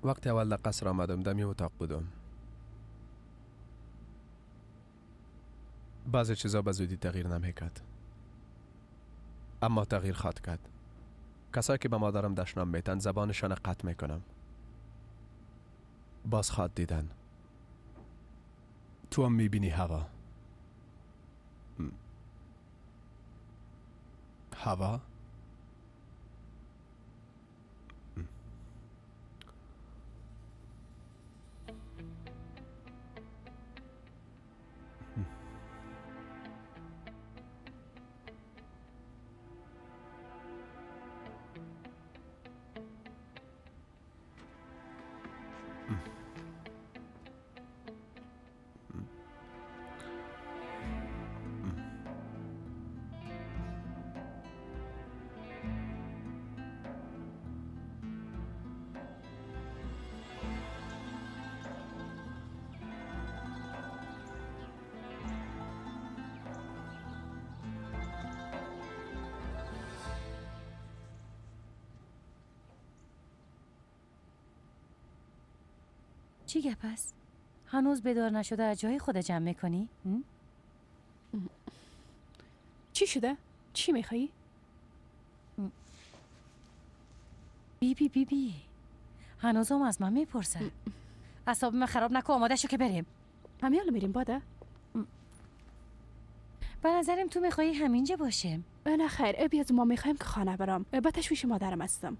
وقتی اول در قصر آمدم دمی اتاق بودم. بعضی چیزا به زودی تغییر نمیکرد، اما تغییر خواد کرد. کسایی که به مادرم دشنام میتن زبانشان قطع میکنم. باز خواد دیدن. تو هم میبینی هوا. هوا؟ چی گپ است؟ هنوز بیدار نشده از جای خود جمع میکنی؟ چی شده؟ چی میخوایی؟ بی بی بی هنوزم از من میپرسه. اعصاب من خراب نکن، آماده شو که بریم. همین الان میریم باده. به نظرم تو میخوایی همینجا باشیم. نه خیر، بیا ما میخوایم که خانه برام. با تشویش مادرم هستم.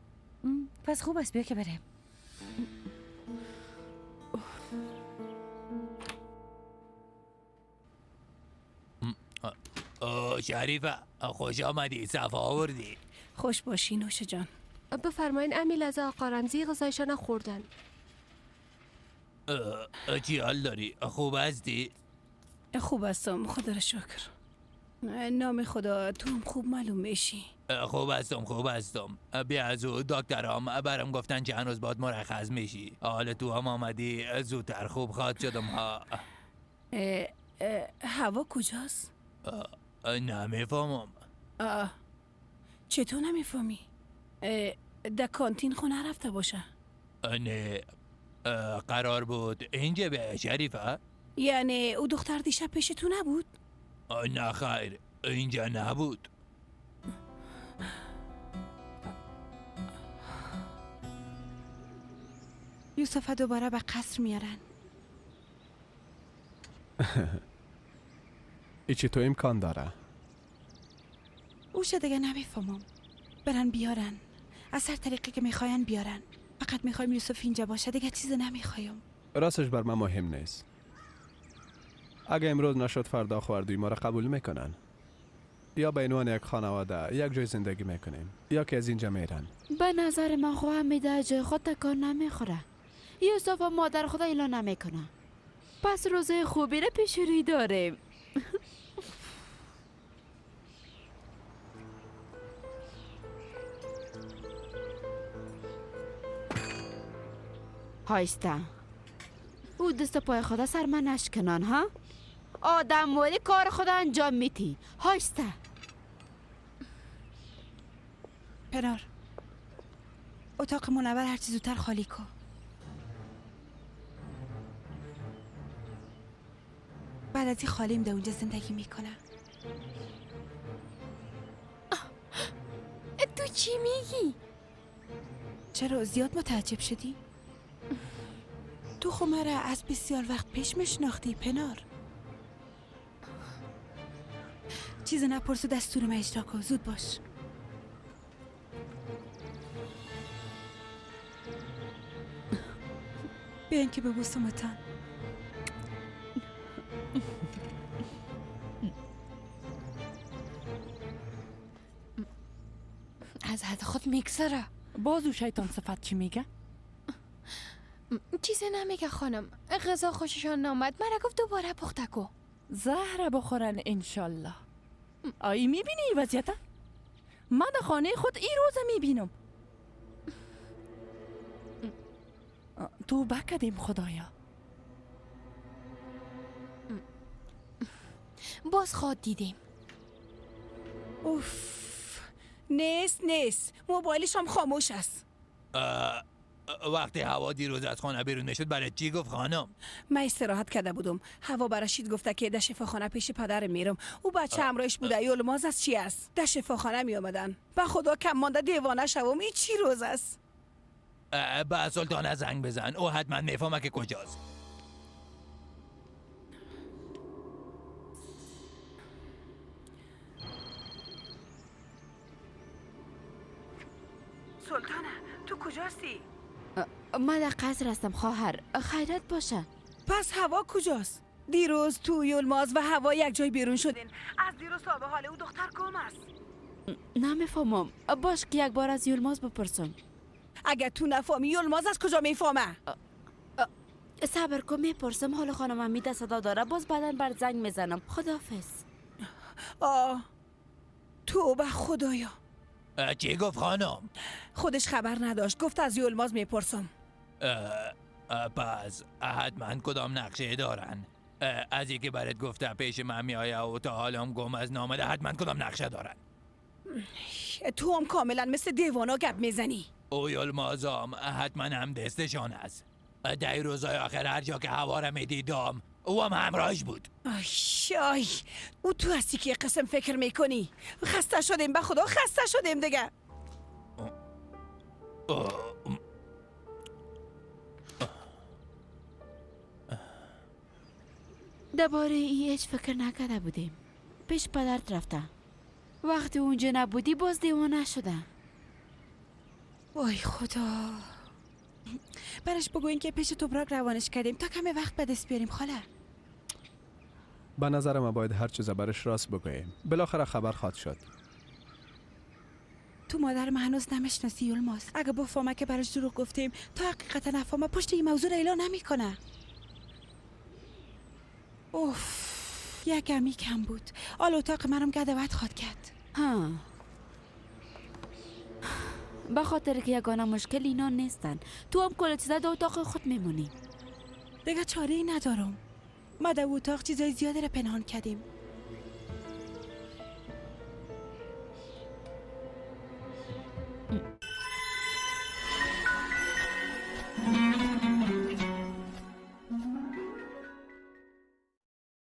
پس خوب است، بیا که بریم. شریفه خوش آمدی، صفا آوردی. خوش باشی نوش جان. بفرمایین امی لحظه آقا رمزی غذایشان خوردن. چی حال داری؟ خوب هستی؟ خوب هستم خدا را شکر. نام خدا تو هم خوب معلوم میشی. خوب هستم خوب هستم. بیا از او دکترام برام گفتن که هنوز باید مرخص میشی. حال تو هم آمدی زودتر خوب خواد شدم ها. هوا کجاست؟ نمیفهمم. چطور نمیفهمی؟ در کانتین خونه رفته باشه. نه قرار بود اینجا به شریفه. یعنی او دختر دیشب پیش تو نبود؟ نه خیر اینجا نبود. یوسف دوباره به قصر میارن. ای چی تو امکان داره؟ اوش دیگه نمیفهمم. برن بیارن، از هر طریقی که میخواین بیارن. فقط میخوایم یوسف اینجا باشه، دیگه چیز نمیخوایم. راستش بر من مهم نیست. اگه امروز نشد فردا خوردوی ما را قبول میکنن. یا به عنوان یک خانواده یک جای زندگی میکنیم یا که از اینجا میرن. به نظر من خواهم میده جای خود تکان نمیخوره. یوسف و مادر خدا اعلان نمیکنه. پس روزای خوبی را پیش روی داریم. هایسته او دست پای خدا سر من نشکنان ها. آدم ولی کار خدا انجام میتی. هایسته پنار اتاق منور هرچی زودتر خالی کن. بعد از این خالیم در اونجا زندگی میکنم. تو چی میگی؟ چرا زیاد متعجب شدی؟ تو خب مرا از بسیار وقت پیش میشناختی پنار. چیز نپرس و دستور من اجرا کن. زود باش. بیاین که ببوسمتان. از حد خود میگذره. باز او شیطان صفت چی میگه؟ چیزی نمیگه خانم. غذا خوششان نامد. مرا گفت دوباره پخته کو. زهر بخورن انشالله. آی میبینی این وضعیت؟ من در خانه خود این روزه میبینم. توبه کردیم خدایا. باز خواب دیدیم. اوف نیست موبایلش هم خاموش است. وقتی هوا دیروز از خانه بیرون نشد برای چی گفت خانم؟ من استراحت کرده بودم. هوا برشید گفته که در شفاخانه پیش پدرم میرم. او بچه همراهش بوده. یولماز از چی است؟ در شفاخانه می آمدن. به خدا کم مانده دیوانه شوم. این چی روز است؟ به سلطانه زنگ بزن، او حتما میفهمه که کجاست. سلطانه تو کجاستی؟ من در قصر هستم خواهر. خیرت باشه. پس هوا کجاست؟ دیروز تو یولماز و هوا یک جای بیرون شدین. از دیروز تا به حال او دختر گم است. نمیفهمم. باش که یک بار از یولماز بپرسم. اگر تو نفهمی یولماز از کجا میفهمه؟ صبر کن میپرسم. حال خانمم میده صدا داره. باز بعدا بر زنگ میزنم. خداحافظ. آه توبه خدایا. چی گفت خانم؟ خودش خبر نداشت. گفت از یولماز میپرسم. پس حتما کدام نقشه دارن؟ از یکی برات گفته پیش من میآید و تا حالم گم از نامده، حتما کدام نقشه دارن؟ تو هم کاملا مثل دیوانا گپ میزنی. او یولمازم حتما هم دستشان است. در روزای آخر هر جا که هوا را میدیدم او هم همراهش بود. آی او تو هستی که قسم فکر میکنی. خسته شدیم به خدا، خسته شدیم دیگه. درباره ای هیچ فکر نکرده بودیم. پیش پدرت رفته. وقتی اونجا نبودی باز دیوانه شده. وای خدا، برش بگوین که پیش توبراک روانش کردیم تا کمی وقت به دست بیاریم. خاله به نظر ما باید هر چیز برش راست بگوییم. بالاخره خبر خواد شد. تو مادر من هنوز نمیشناسی یولماز. اگه بفهمه که برش دروغ گفتیم تا حقیقت نفهمه پشت این موضوع را اعلان نمیکنه. اوف یک کمی کم بود. آل اتاق منم گدوت خواد کرد. ها به خاطر که یگانه مشکل اینا نیستن. تو هم کل چیزا در اتاق خود میمونی. دیگه چاره ای ندارم. ما در اتاق چیزای زیادی را پنهان کردیم.